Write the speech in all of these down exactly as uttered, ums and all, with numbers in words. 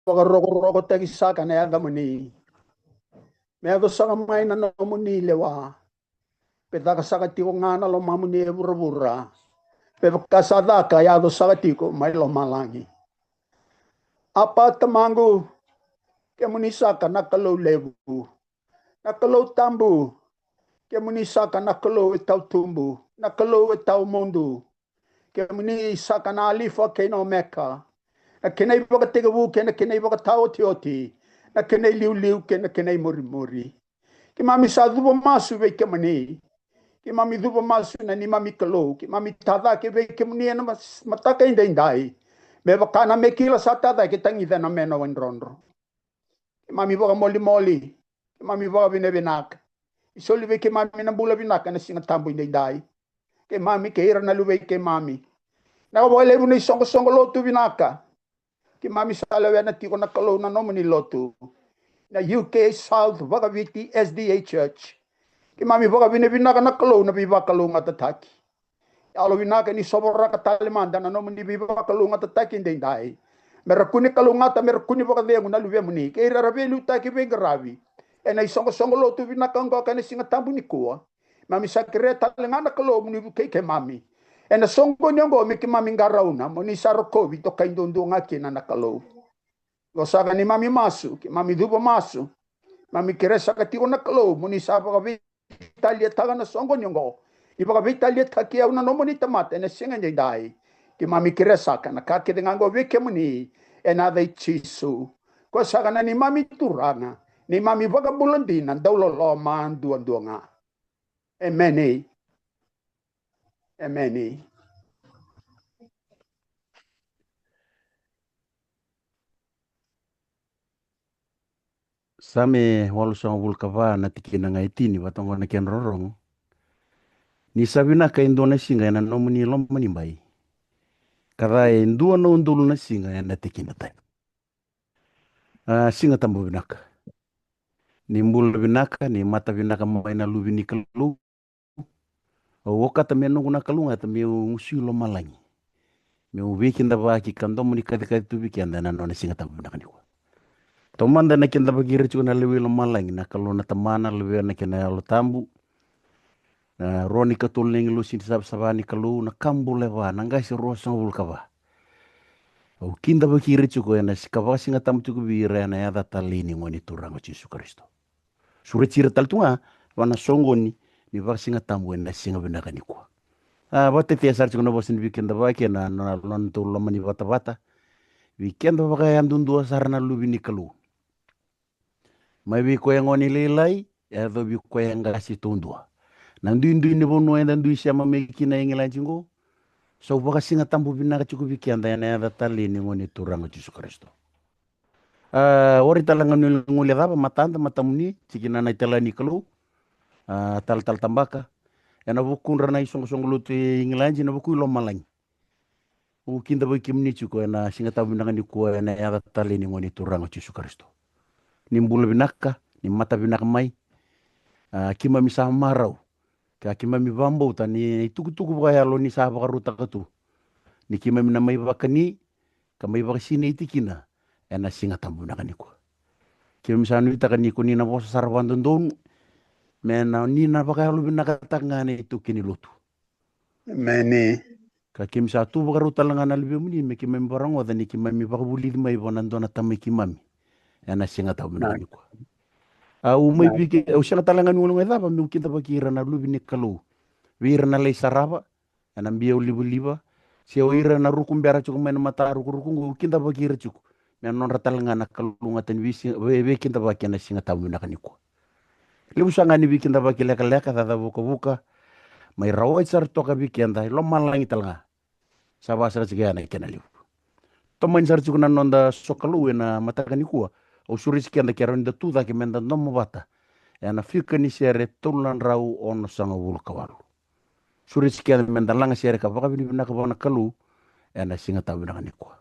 vakarokorokotaki saka na yacamuni. Me yaco saka mai na nomuni lewa. Pe caka saka tiko ga na lomamuni e vuravura, me vaka sa caka yaco saka tiko mai lomalagi. Apa Tamaqu, kemuni saka na Kalou levu, na Kalou tabu, kemuni saka na Kalou e tautubu, na Kalou e taumudu, kemuni saka na Alifa kei na Omeka, na kena ivakatekivu kei na kena ivakataotioti, na kena iliuliu kei na kena imurimuri. Keimami sa cuva masu vei kemuni. Keimami cuva masu na neimami Kalou. Keimami tacake vei kemuni ena mas-, mataka edaidai. Me vaka na me kila sa tacake tagica na mena waidrodro. Keimami vakamolimoli. Keimami vakavinavinaka. Isoli vei keimami na bula vinaka ena Siga Tabu edaidai. Keimami kei ira na luvei keimami. Na vakalevu na isoqosoqo lotu vinaka. Keimami sa lewena tiko na Kalou na nomuni lotu, na U K South Vakaviti S D A Church. Keimami vakavinavinaka na Kalou na veivakalougatataki. Yalo vinaka ni sovaraka tale mada na nomuni veivakalougatataki edaidai. Me ra kune kalougata, me ra kune vakacegu na luvemuni kei ira era veiliutaki veiqaravi ena isoqosoqo lotu vinaka oqo ka ena Siga Tabu nikua. Keimami sa kerea tale ga na Kalou mo ni vukei keimami ena soqoni oqo me keimami qarauna mo ni sa rokovi toka i duadua ga kina na Kalou. Io saka neimami masu, keimami cuva masu. Keimami kerea saka tiko na Kalou mo ni sa vakaveitaliataka na soqoni oqo. Ni vakaveitaliataki au na nomuni tamata ena siga edaidai. Keimami kerea saka na ka kece ga oqo vei kemuni ena yaca i Jisu. Ko saka na neimami Turaga, neimami Vakabula dina, dauloloma duadua ga. Emeni. Emeni. Same walusagavulu ka va na tikina ga e tini, vata oqo na kena rorogo. Ni sa vinaka e dua na siga ena nomuni lomanibai, ka ca e dua na udolu na siga ena tikina tani. A, Siga Tabu vinaka. Ni bula vinaka, ni mata vinaka mai na luve ni Kalou. Au okata me noqu na kalougata meu gusui lomalagi, meu veikidavaki ka domo ni kacikaci tu vei keda ena nona Siga Tabu vinaka nikua. Taumada ena kidavaki ira tiko na lewe i lomalagi, na Kalou na Tamana, Luvena kei na Yalo Tabu. Na rua ni katolu na agilosi ni savasava ni Kalou, na ka bula e va, na qase ruasagavulu ka va. Au kidavaki ira tiko ena sika vakasigatabu tiko vei ira ena yaca talei ni Gone Turaga o Jisu Karisito. Sureti ira tale tu ga vua na soqoni ni vakasigatabu ena siga vinaka nikua. A, vakatetea sara tiko na vosa ni veikidavaki ena, na, na, na nodatou loma ni vatavata. Vei keda vakayadudua sara na luve ni Kalou. Mai vei koya gone lailai, e yacovi koya qase taudua. Na duidui ni vanua eda dui sema mai kina e Igiladi qo, sa vakasigatabu vinaka tiko vei keda ena yaca talei ni Gone Turaga o Jisu Karisito. A, warai tale ga ni guilecava, matada, matamuni, tikina na italai ni Kalou. A, talatala Tabaka. Ena vukudra na isoqosoqo lotu e Igiladi, ena vuku i lomalagi. Au kidavaki kemuni tiko ena Siga Tabu vinaka nikua ena yaca talei ni Gone Turaga o Jisu Karisito. Ni bula vinaka, ni mata vinaka mai. A, keimami sa marau ka keimami vakabauta ni itukutuku vakayalo ni sa vakarautaka tu, ni keimami na mai vakani ka mai vakasinaiti kina ena Siga Tabu vinaka nikua. Keimami sa nuitaka ni ko ni na vosa sara vakadodonu me na, ni na vakayalovinakataka ga na itaukei ni lotu. Emeni. Ka keimami sa tu vakarau tale ga na luvemuni me keimami vakarogoca ni keimami vakavulici mai vua na dua na tamai keimami ena Siga Tabu vinaka nikua. Au mai vei ke, au sega tale ga ni guilecava meu kidavaki ira na luve ni Kalou, vei ira na lai sarava ena biau livaliva, se o ira na ruku bera tiko mai na mata rukuruku qo, au kidavaki ira tiko me nodra tale ga na kalougata ni veisi-, vei, veikidavaki ena Siga Tabu vinaka nikua. Levu sara ni veikidavaki lekaleka, cacavukavuka, mai rawai sara toka vei keda i lomalagi tale ga. Sa vaka sara tiko ya na kena levu. Tomani sara tiko na noda sokalou ena mataka nikua. Au sureti keda ke rawa ni da tu cake me da domo vata ena fika ni sere tolu na drau onosagavulu ka walu. Sureti keda me da laga sere ka vakavinavinaka vua na Kalou ena Siga Tabu vinaka nikua.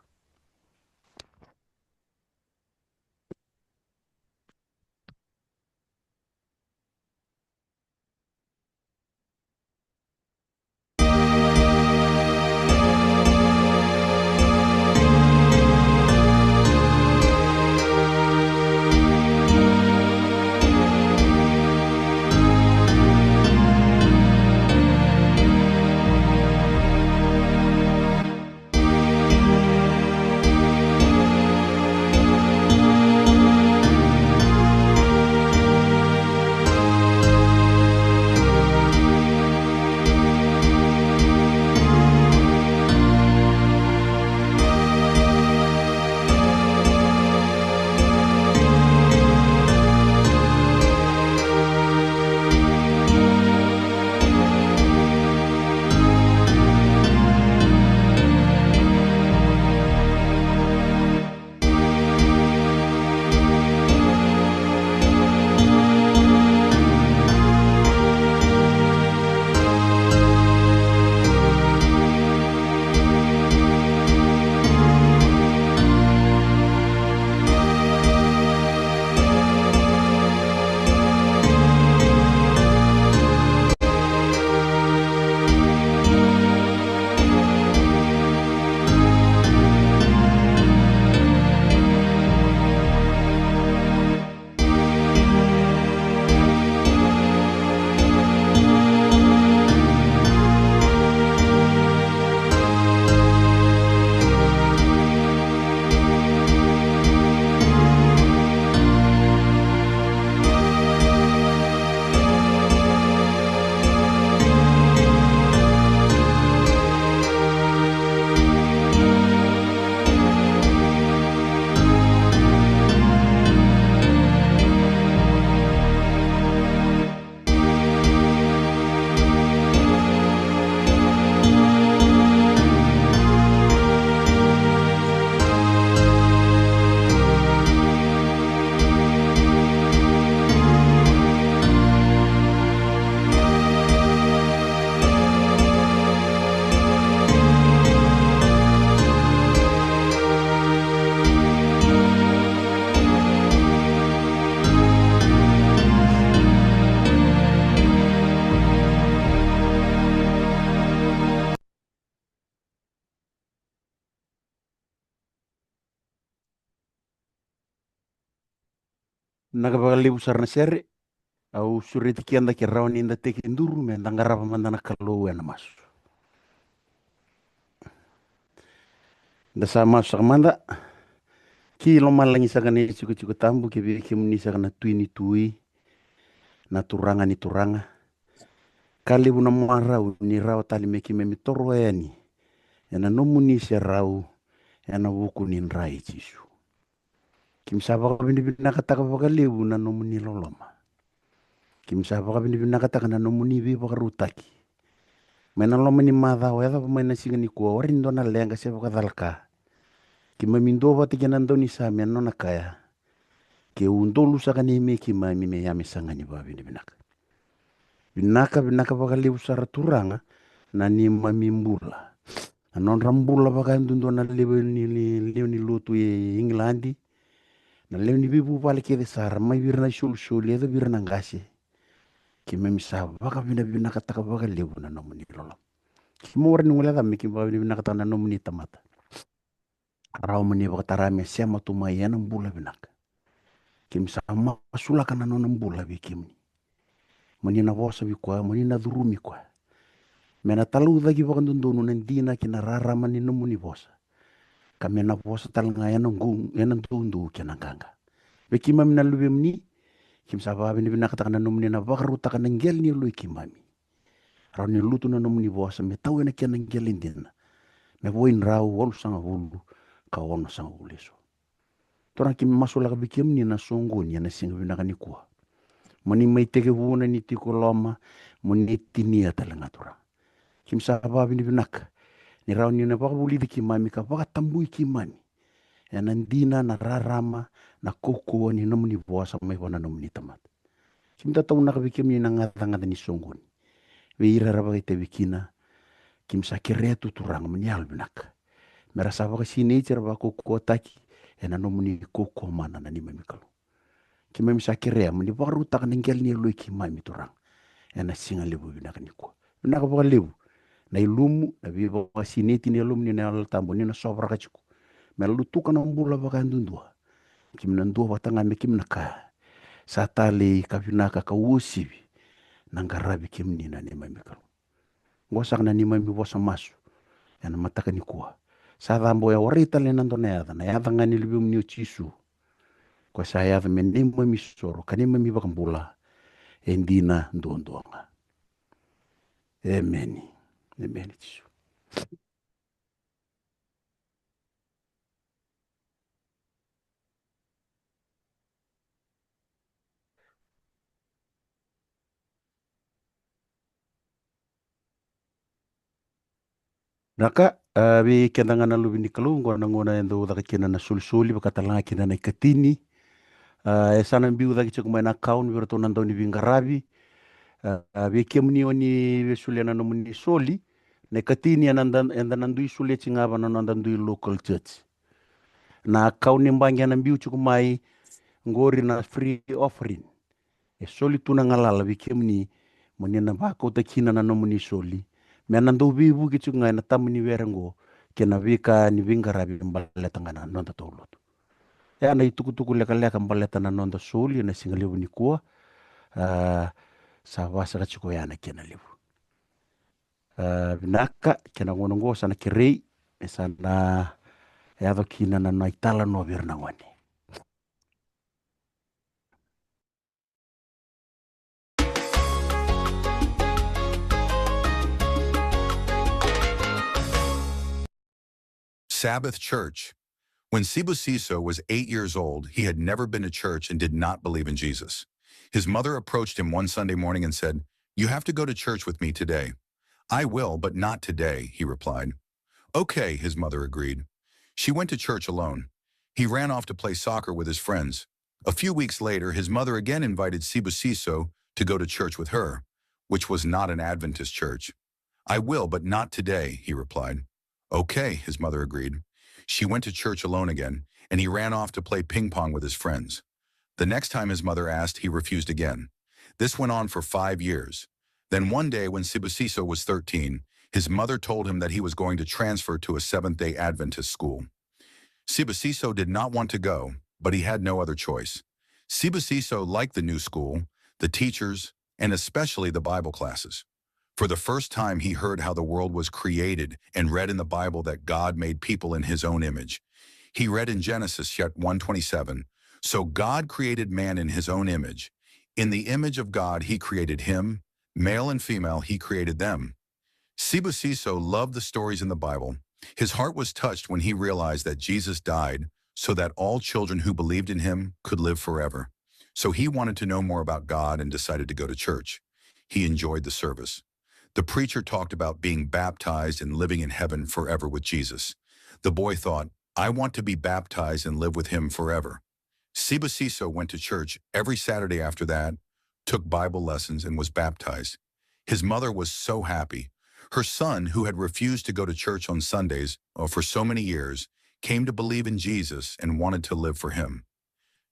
Vinaka vakalevu sara na sere. Au sureti keda ke rawa ni da tekiduru me da qarava mada na Kalou ena masu. Da sa masu saka mada. Ki lomalagi saka na itikotiko tabu, ke vei kemuni saka na Tui ni tui, na Turaga ni turaga. Ka levu na marau ni rawa tale me keimami toro yani ena nomuni serau ena vuku ni dra i Jisu. Keimami sa vakavinavinakataka vakalevu na nomuni loloma. Keimami sa vakavinavinakataka na nomuni veivakarautaki. Mai na loma ni macawa e yacova mai na siga nikua, warai ni dua na leqa se vakacalaka. Keimami duavata kei na daunisame ena nona kaya: Ke udolu saka neimei keimami me ya me saga ni vakavinavinaka. Vinaka, vinaka vakalevu sara Turaga na neimami bula. Na nodra bula vakayadudua na lewe ni, ni, lewe ni lotu e Igiladi, na lewe ni veivuvale kece sara, mai vei ira na isolisoli, yaco vei ira na qase. Keimami sa vakavinavinakataka vakalevu na nomuni loloma. Keimami warai ni guilecava me keimami vakavinavinakataka na nomuni tamata. Rawa mo ni vakatara me sema tu mai ena bula vinaka. Keimami sa masulaka na nona bula vei kemuni. Mo ni na vosa vei koya, mo ni na curumi koya. Me na talaucaki vakadodonu na dina kei na rarama ni nomuni vosa. Ka me na vosa tale ga ena qou, ena doudou kei na qaqa. Vei keimami na luvemuni, keimami sa vakavinavinakataka na nomuni na vakarautaka na qele ni yaloi keimami. Rawa ni lutu na nomuni vosa me tau ena kena qele dina. Me vo i drau walusagavulu ka onosagavulu eso. Turaga, keimami masulaka vei kemuni na soqoni ena siga vinaka nikua. Mo ni mai tekivuna ni tiko loma, mo ni tinia tale ga Turaga. Keimami sa vakavinavinaka ni rawa ni na vakavulici keimami ka vakatabui keimami ena dina, na rarama, na kaukauwa ni nomuni vosa mai vua na nomuni tamata. Keimami tataunaka vei kemuni na gacagaca ni soqoni. Vei ira era vakaitavi kina, keimami sa kerea tu Turaga mo ni yalovinaka me ra sa vakasinaiti, ra vakaukauwataki ena nomuni kaukauwa mana na neimami Kalou. Keimami sa kerea mo ni vakarautaka na qele ni yaloi keimami Turaga ena siga levu vinaka nikua. Vinaka vakalevu na ilumu, na veivakasinaiti ni yalomuni na Yalo Tabu ni na sovaraka tiko me lutuka na bula vakayadudua. Keimami na duavata ga me keimami na kaya: Sa talei ka vinaka ka uasivi na qaravi kemuni na neimami Kalou. Oqo saka na neimami vosa masu ena mataka nikua. Sa cabo ya, warai tale na dua na yaca, na yaca ga ni luvemuni o Jisu. Ko sa yaco me neimami soro ka neimami vakabula e dina duadua ga. Emeni. Emeni Jisu. Vinaka, a, vei keda ga na luve ni Kalou, oqo na gauna e dau caka kina na solisoli, vaka tale ga kina na ikatini. A, e sa na biu cake tiko mai na account vei iratou na dauniveiqaravi. A, a, vei kemuni o ni via solia na nomuni soli, na ikatini eda na, eda na dui solia tiko ga vua na noda dui local church. Na account ni baqe ena biu tiko mai oqori na free offering. E soli tu na galala vei kemuni mo ni na vakauta kina na nomuni soli, me na dau veivuke tiko ga ena taba ni were oqo kei na veika ni veiqaravi baleta ga na noda taulotu. Ya na itukutuku lekaleka baleta na noda soli ena siga levu nikua. A, sa vasaka tiko ya na kena levu. A, vinaka, kena gauna oqo sa na kerei me sa na yaco kina na, na italanoa vei ira na gone. Sabbath Church. When Sibusiso was eight years old, he had never been to church and did not believe in Jesus. His mother approached him one Sunday morning and said, "You have to go to church with me today." "I will, but not today," he replied. "Okay," his mother agreed. She went to church alone. He ran off to play soccer with his friends. A few weeks later, his mother again invited Sibusiso to go to church with her, which was not an Adventist church. "I will, but not today," he replied. "Okay," his mother agreed. She went to church alone again, and he ran off to play ping pong with his friends. The next time his mother asked, he refused again. This went on for five years. Then one day, when Sibusiso was thirteen, his mother told him that he was going to transfer to a Seventh-day Adventist school. Sibusiso did not want to go, but he had no other choice. Sibusiso liked the new school, the teachers, and especially the Bible classes. For the first time, he heard how the world was created and read in the Bible that God made people in his own image. He read in Genesis yet one twenty-seven, "So God created man in his own image. In the image of God, he created him. Male and female, he created them." Sibusiso loved the stories in the Bible. His heart was touched when he realized that Jesus died so that all children who believed in him could live forever. So he wanted to know more about God and decided to go to church. He enjoyed the service. The preacher talked about being baptized and living in heaven forever with Jesus. The boy thought, "I want to be baptized and live with him forever." Sibusiso went to church every Saturday after that, took Bible lessons, and was baptized. His mother was so happy. Her son, who had refused to go to church on Sundays, uh, for so many years, came to believe in Jesus and wanted to live for him.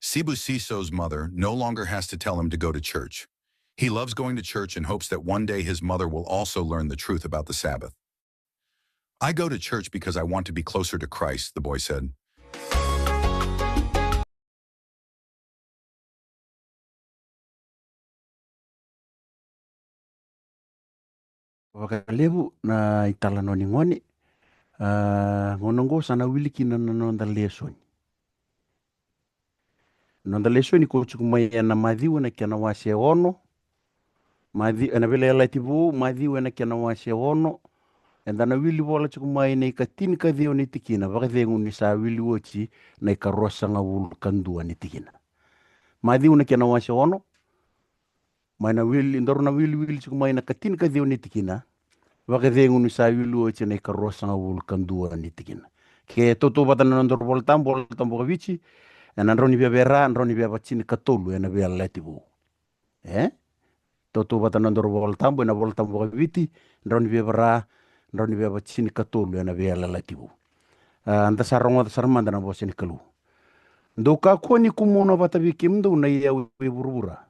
Sibusiso's mother no longer has to tell him to go to church. He loves going to church and hopes that one day his mother will also learn the truth about the Sabbath. "I go to church because I want to be closer to Christ," the boy said. Vakalevu na italanoa ni gone. A, gauna oqo sa na wili kina na noda lesoni. Noda lesoni ko tiko mai ena Maciu ena kena wase ono. Maciu, ena Veiyalayalati Vou, Maciu ena kena wase ono. Eda na wili vola tiko mai na ikatinikadua ni tikina, vakacegu ni sa wili oti na ikaruasagavulu ka dua ni tikina. Maciu na kena wase ono. Mai na wili, daru na wiliwili tiko mai na ikatinikadua ni tikina, vakacegu ni sa wili oti na ikaruasagavulu ka dua ni tikina. Ke tautauvata na nodaru Vola Tabu, Vola Tabu vakaviti, ena drau ni via vei ra, drau ni via vatinikatolu ena Veiyalayalati Vou. E? Tautauvata na nodaru Vola Tabu, ena Vola Tabu vakaviti, drau ni via vei ra, drau ni via vatinikatolu ena Veiyalayalati Vou. A, da sa rogoca sara mada na vosa ni Kalou. Dou kakua ni kumuna vata vei kemudou na iyau e vuravura.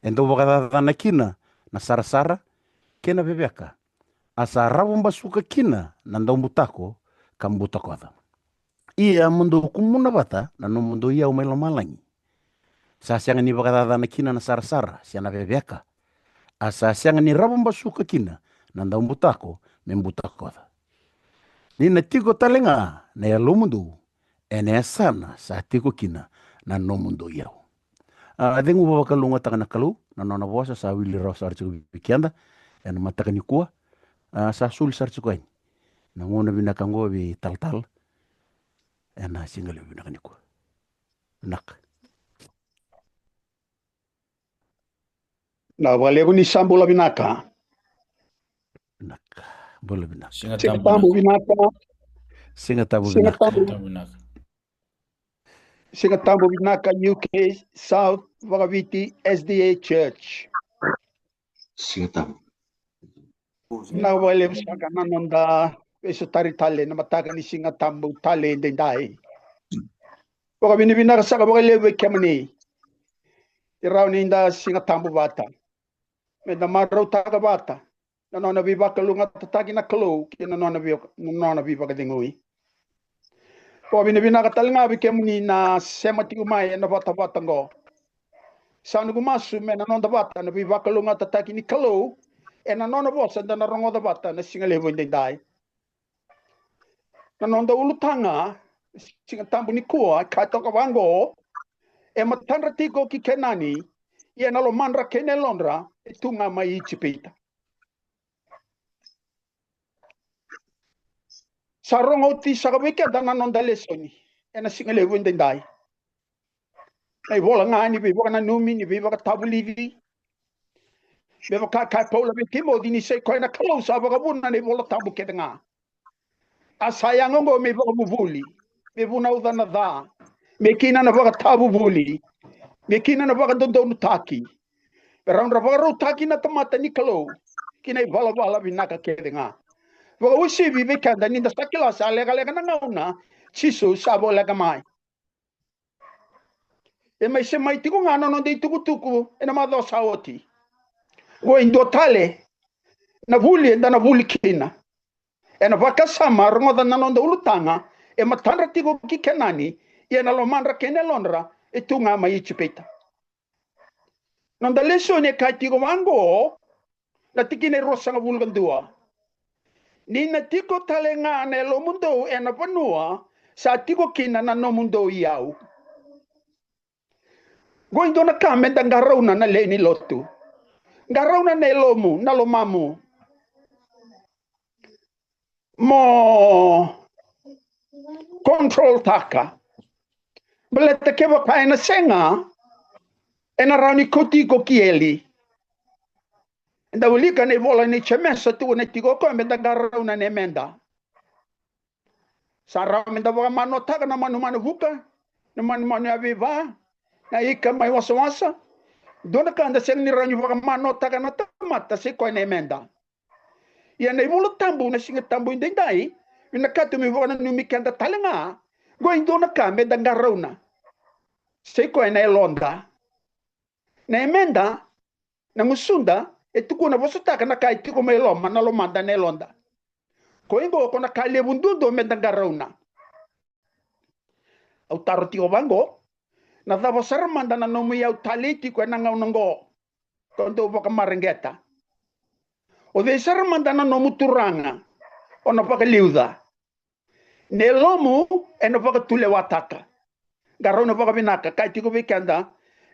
E dau vakacacana kina na sarasara kei na veveka, a sa ravo basuka kina na daubutako ka butakoca. Ia mo dou kumuna vata na nomudou iyau mai lomalagi. Sa sega ni vakacacana kina na sarasara se na veveka, a sa sega ni ravo basuka kina na daubutako me butakoca. Ni na tiko tale ga na yalomudou ena yasana sa tiko kina na nomudou iyau. A, cegu vakalougatataka na Kalou, na nona vosa sa wili rawa sara tiko vei keda ena mataka nikua. A, sa soli sara tiko yani na gauna vinaka oqo vei talatala ena siga levu vinaka nikua. Vinaka. Na vakalevu ni sa bula vinaka. Vinaka. Bula vinaka. Siga Tabu vinaka. Siga Tabu vinaka. Siga Tabu vinaka. U K South Vakaviti S D A Church. Siga Tabu. Na vakalevu saka na noda veisotari tale na mataka ni Siga Tabu tale edaidai. Vakavinavinaka saka vakalevu vei kemuni. E rawa ni da Siga Tabu vata. Me da marautaka vata na nona veivakalougatataki na Kalou kei na nona vei, na nona veivakacegui. Vakavinavinaka tale ga vei kemuni na sema tiko mai ena vatavata oqo. Sa noqu masu me na noda vata na veivakalougatataki ni Kalou ena nona vosa da na rogoca vata na siga levu edaidai. Na noda ulutaga Siga Tabu nikua e kaya toka vaqo: E matadra tiko ki Kenani, ia na lomadra kei na yalodra e tu ga mai Ijipita. Sa rogo oti saka vei keda na noda lesoni ena siga levu edaidai. Na ivola ga ni veivakananumi, ni veivakatavulici. Me vaka kaya Paula vei Timoci ni sa i koya na Kalou sa vakavuna na iVola Tabu kece ga. A sa yaga oqo me ivakavuvuli, me vunauca na ca, me kina na vakatavuvuli, me kina na vakadodonutaki, me rawa ni ra vakarautaki na tamata ni Kalou ki na ivalavala vinaka kece ga. Vakauasivi vei keda ni da sa kila sa lekaleka na gauna Jisu sa voleka mai. E mai semati tiko ga na noda itukutuku ena macawa sa oti. Oqo e dua tale na vuli eda na vuli kina. Ena vakasama, rogoca na noda ulutaga: E matadra tiko ki Kenani, ia na lomadra kei na yalodra e tu ga mai Ijipita. Noda lesoni e kaya tiko vaqo, na tikina e ruasagavulu ka dua. Ni na tiko tale ga na yalomudou ena vanua sa tiko kina na nomudou iyau. Qo e dua na ka meda qarauna na lewe ni lotu. Qarauna na yalomu, na lomamu. Mo control taka. Baleta kevaka ena sega, ena rawa ni kauti iko ki eli. Eda wilika na ivola nei Jemesa, tukuna tiko o koya meda qarauna na yameda. Sa rawa meda vakamanoataka na manumanu vuka, na manumanu yaveiva, na ika mai wasawasa. Dua na ka eda sega ni rawa ni vakamanoataka na tamata, sa i koya na yameda. Ia na iVola Tabu na Siga Tabu edaidai, vinakata meu vakananumi keda tale ga, qo e dua na ka meda qarauna. Sa i koya na yaloda. Na yameda, na gusuda, e tukuna, vosataka na ka e tiko mai loma, na lomada, na yaloda. Ko i qo ko na ka levu duadua meda qarauna. Au taro tiko vaqo, na cava sara mada na nomu iyau talei tiko ena gauna qo? Ko dou vakamareqeta. O cei sara mada na nomu turaga o na vakaliuca? Na yalomu ena vakatulewataka. Qarauna vakavinaka, kaya tiko vei keda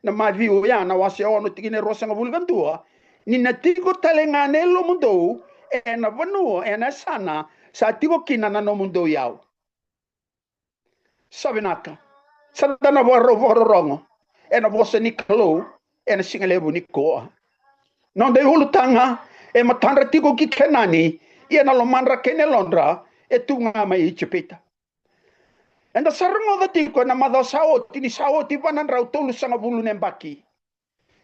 na Maciu oya na wase ono tikina e ruasagavulu ka dua, ni na tiko tale ga na yalomudou ena vanua, ena yasana sa tiko kina na nomudou iyau. Sa vinaka. Sa da na vakarau vakarorogo ena vosa ni Kalou ena siga levu nikua. Noda iulutaga e matadra tiko ki Kenani, ia na lomadra kei na yalodra e tu ga mai Ijipita. Eda sa rogoca tiko ena macawa sa oti ni sa oti va na drau tolusagavulu na yabaki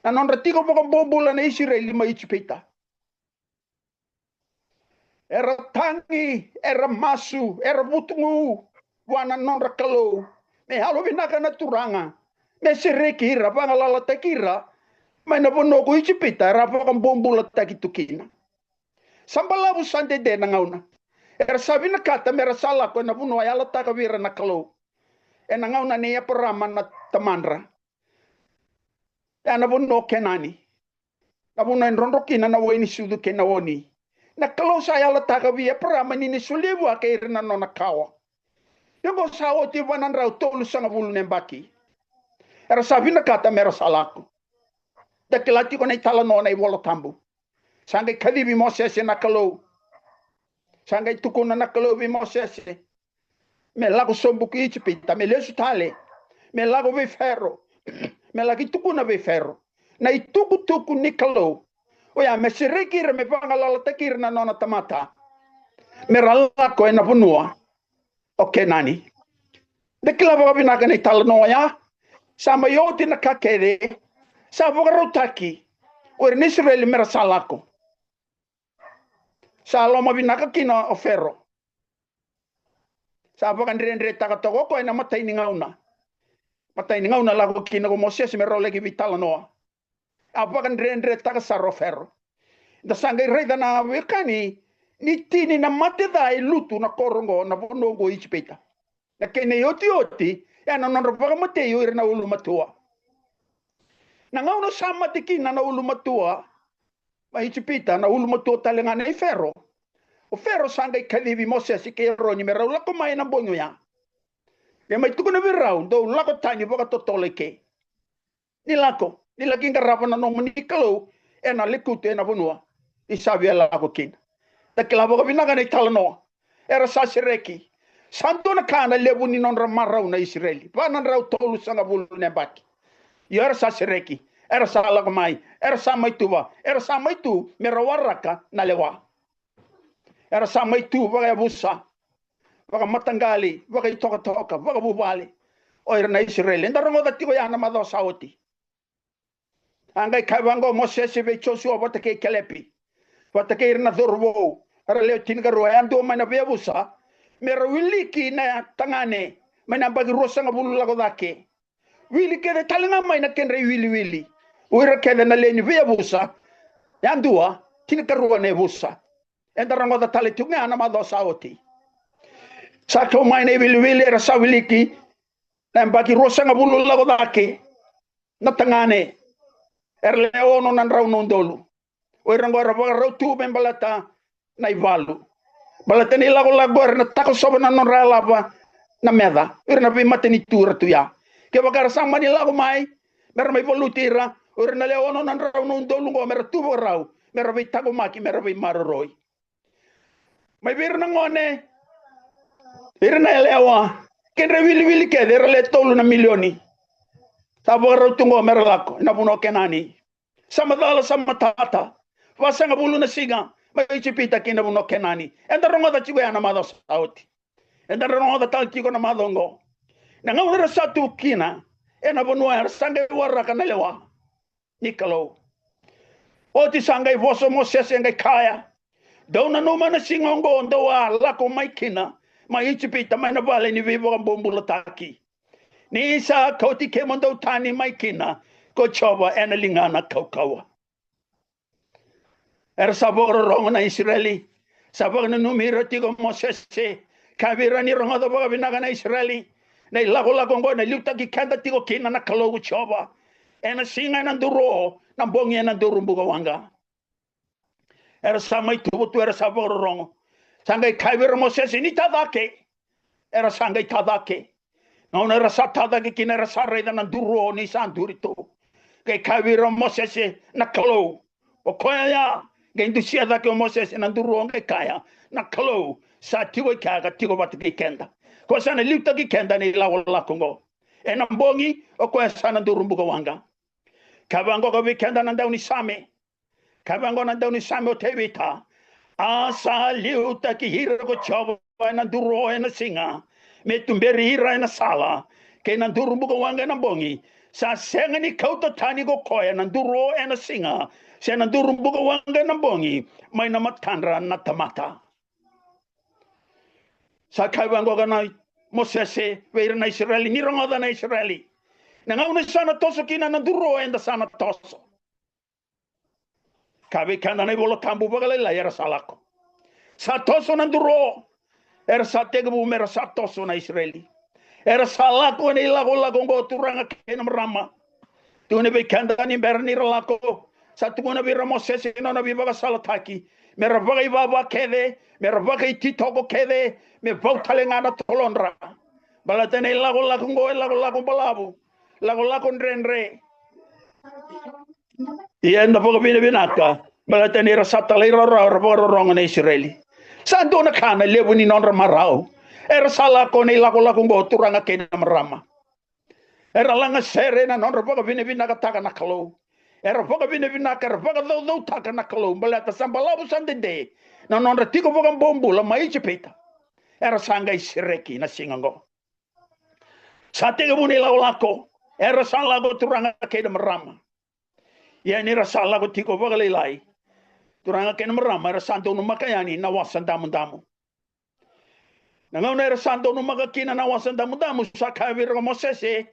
na nodra tiko vakabobula na Isireli mai Ijipita. Era tagi, era masu, era vutugu vua na nodra Kalou, me yalovinaka na Turaga, me sereki ira, vagalalataki ira mai na vanua ko Ijipita era vakabobulataki tu kina. Sa balavu, sa dede na gauna. Era sa vinakata mera sa lako ena vanua a yalataka vei ira na Kalou ena gauna nei Eparama na tamadra, ena vanua o Kenani, na vanua e drodro kina na wai ni sucu kei na oni. Na Kalou sa yalataka vei Eparama ni na solia vua kei ira na nona kawa. Ia oqo sa oti va na drau tolusagavulu na yabaki. Era sa vinakata mera sa lako. Da kila tiko na italanoa na iVola Tabu. Sa qai kacivi Mosese na Kalou. Sa qai tukuna na Kalou vei Mosese me lako sobu ki Ijipita, me lesu tale, me lako vei Fero, me laki tukuna vei Fero na itukutuku ni Kalou, oya me sereki ira, me vagalalataki ira na nona tamata, mera lako ena vanua o Kenani. Da kila vakavinaka na italanoa oya. Sa mai oti na ka kece, sa vakarautaki o ira na Isireli mera sa lako. Sa lomavinaka kina o Fero. Sa vakadredretaka toka o koya ena imatai ni gauna. Imatai ni gauna lako kina ko Mosese me rau laki veitalanoa. A vakadredretaka sara o Fero. Da sa qai raica na wekani, ni tini na mate ca e lutu na koro oqo, na vanua oqo o Ijipita. Na kena iotioti, e na nodra vakamatei o ira na ulumatua. Na gauna sa mate kina na ulumatua mai Ijipita, na ulumatua tale ga nei Fero, o Fero sa qai kacivi Mosese kei Eroni me rau lako mai ena bogi oya. E mai tukuna vei rau, dou lako tani vakatotolo i ke. Ni lako, ni laki qarava na nomuni Kalou ena lekutu ena vanua ni sa via lako kina. Da kila vakavinaka na italanoa. Era sa sereki. Sa dua na ka na levu ni nodra marau na Isireli. Va na drau tolusagavulu na yabaki. Io, era sa sereki. Era sa lako mai. Era sa mai tuva. Era sa mai tu mera waraka na lewa. Era sa mai tu vakayavusa, vakamataqali, vakaitokatoka, vakavuvale o ira na Isireli. Eda rogoca tiko ya na macawa sa oti. A qai kaya vaqo o Mosese vei Josua vata kei Kelepi, vata kei ira na cauravou, era lewe tinikarua, yadua mai na veiyavusa, mera wiliki na tagane mai na yabaki ruasagavulu lako cake. Wili kece tale ga mai na kedra iwiliwili o ira kece na lewe ni veiyavusa, yadua, tinikarua na yavusa. Eda rogoca tale tiko ga na macawa sa oti. Sa kau mai na iwiliwili, era sa wiliki na yabaki ruasagavulu lako cake na tagane. Era le ono na drau na udolu. O ira oqo era vakarau tu me baleta na ivalu. Baleta na ilakolako era na takosova na nodra yalava na meca. O ira na veimatanitu era tu ya. Kevaka era sa mani lako mai, me ra mai valuti ira, o ira na le ono na drau na udolu oqo me ra tu vakarau, me ra veitaqomaki, me ra veimaroroi. Mai vei ira na gone, ira na yalewa, kedra wiliwili kece, era le tolu na milioni. Sa vakarau tu oqo me ra lako ena vanua o Kenani. Sa macala, sa matata. Vasagavulu na siga mai Ijipita ki na vanua o Kenani. Eda rogoca tiko ya na macawa sa oti. Eda rogoca tale tiko na macawa oqo. Na gauna era sa tu kina ena vanua era sa qai waraka na lewa ni Kalou. Oti sa qai vosa o Mosese, e qai kaya, dou nanuma na siga oqo dou a lako mai kina mai Ijipita, mai na vale ni veivakabobulataki. Ni sa kauti kemudou tani mai kina ko Jiova ena ligana kaukauwa. Era sa vakarorogo na Isireli. Sa vakananumi ira tiko o Mosese. Kaya vei ira, ni rogoca vakavinaka na Isireli. Na ilakolako oqo ena liutaki keda tiko kina na Kalou ko Jiova. Ena siga ena duru o, na bogi ena duru bukawaqa. Era sa mai tuva tu, era sa vakarorogo. Sa qai kaya vei ira o Mosese, ni tacake. Era sa qai tacake. Na gauna era sa tacake kina, era sa raica na duru o ni sa duri tu. Qai kaya vei ira o Mosese, na Kalou. O koya ya, qai dusia cake o Mosese na duru o, qai kaya, na Kalou sa tiko i kea ka tiko vata kei keda. Koya sa na liutaki keda ena ilakolako oqo. Ena bogi, o koya sa na duru bukawaqa. Kaya vaqo ka vei keda na daunisame. Kaya vaqo na daunisame o Tevita. A sa liutaki ira ko Jiova ena duru o ena siga, me tuberi ira ena sala, kei na duru bukawaqa ena bogi. Sa sega ni kauta tani ko koya na duru o ena siga, se na duru bukawaqa ena bogi, mai na matadra na tamata. Sa kaya vaqo ka na Mosese vei ira na Isireli, ni rogoca na Isireli. Na gauna sa na toso kina na duru o, eda sa na toso. Ka vei keda na iVola Tabu vakalailai, era sa lako. Sa toso na duru o, era sa tekivu me ra sa toso na Isireli. Era sa lako ena ilakolako oqo, turaga kei na marama. Tukuna vei keda ni bera ni ra lako, sa tukuna vei ira o Mosese na nona veivakasalataki, me ra vakaivava kece, me ra vakaititoko kece, me vau tale ga na tolodra. Baleta na ilakolako oqo e lakolako balavu, lakolako dredre. Ia eda vakavinavinaka baleta ni ra sa talairawarawa, ra vakarorogo na Isireli. Sa dua na ka na levu ni nodra marau. Era sa lako ena ilakolako oqo, turaga kei na marama. Era lagasere na nodra vakavinavinakataka na Kalou. Era vakavinavinaka, era vakacaucautaka na Kalou, baleta sa balavu, sa dede na nodra tiko vakabobula mai Ijipita. Era sa qai sereki na siga oqo. Sa tekivu na ilakolako, era sa lako, turaga kei na marama. Ia ni ra sa lako tiko vakalailai, turaga kei na marama, era sa donumaka yani na Wasa Damudamu. Na gauna era sa donumaka kina na Wasa Damudamu, sa kaya vei ira ko Mosese,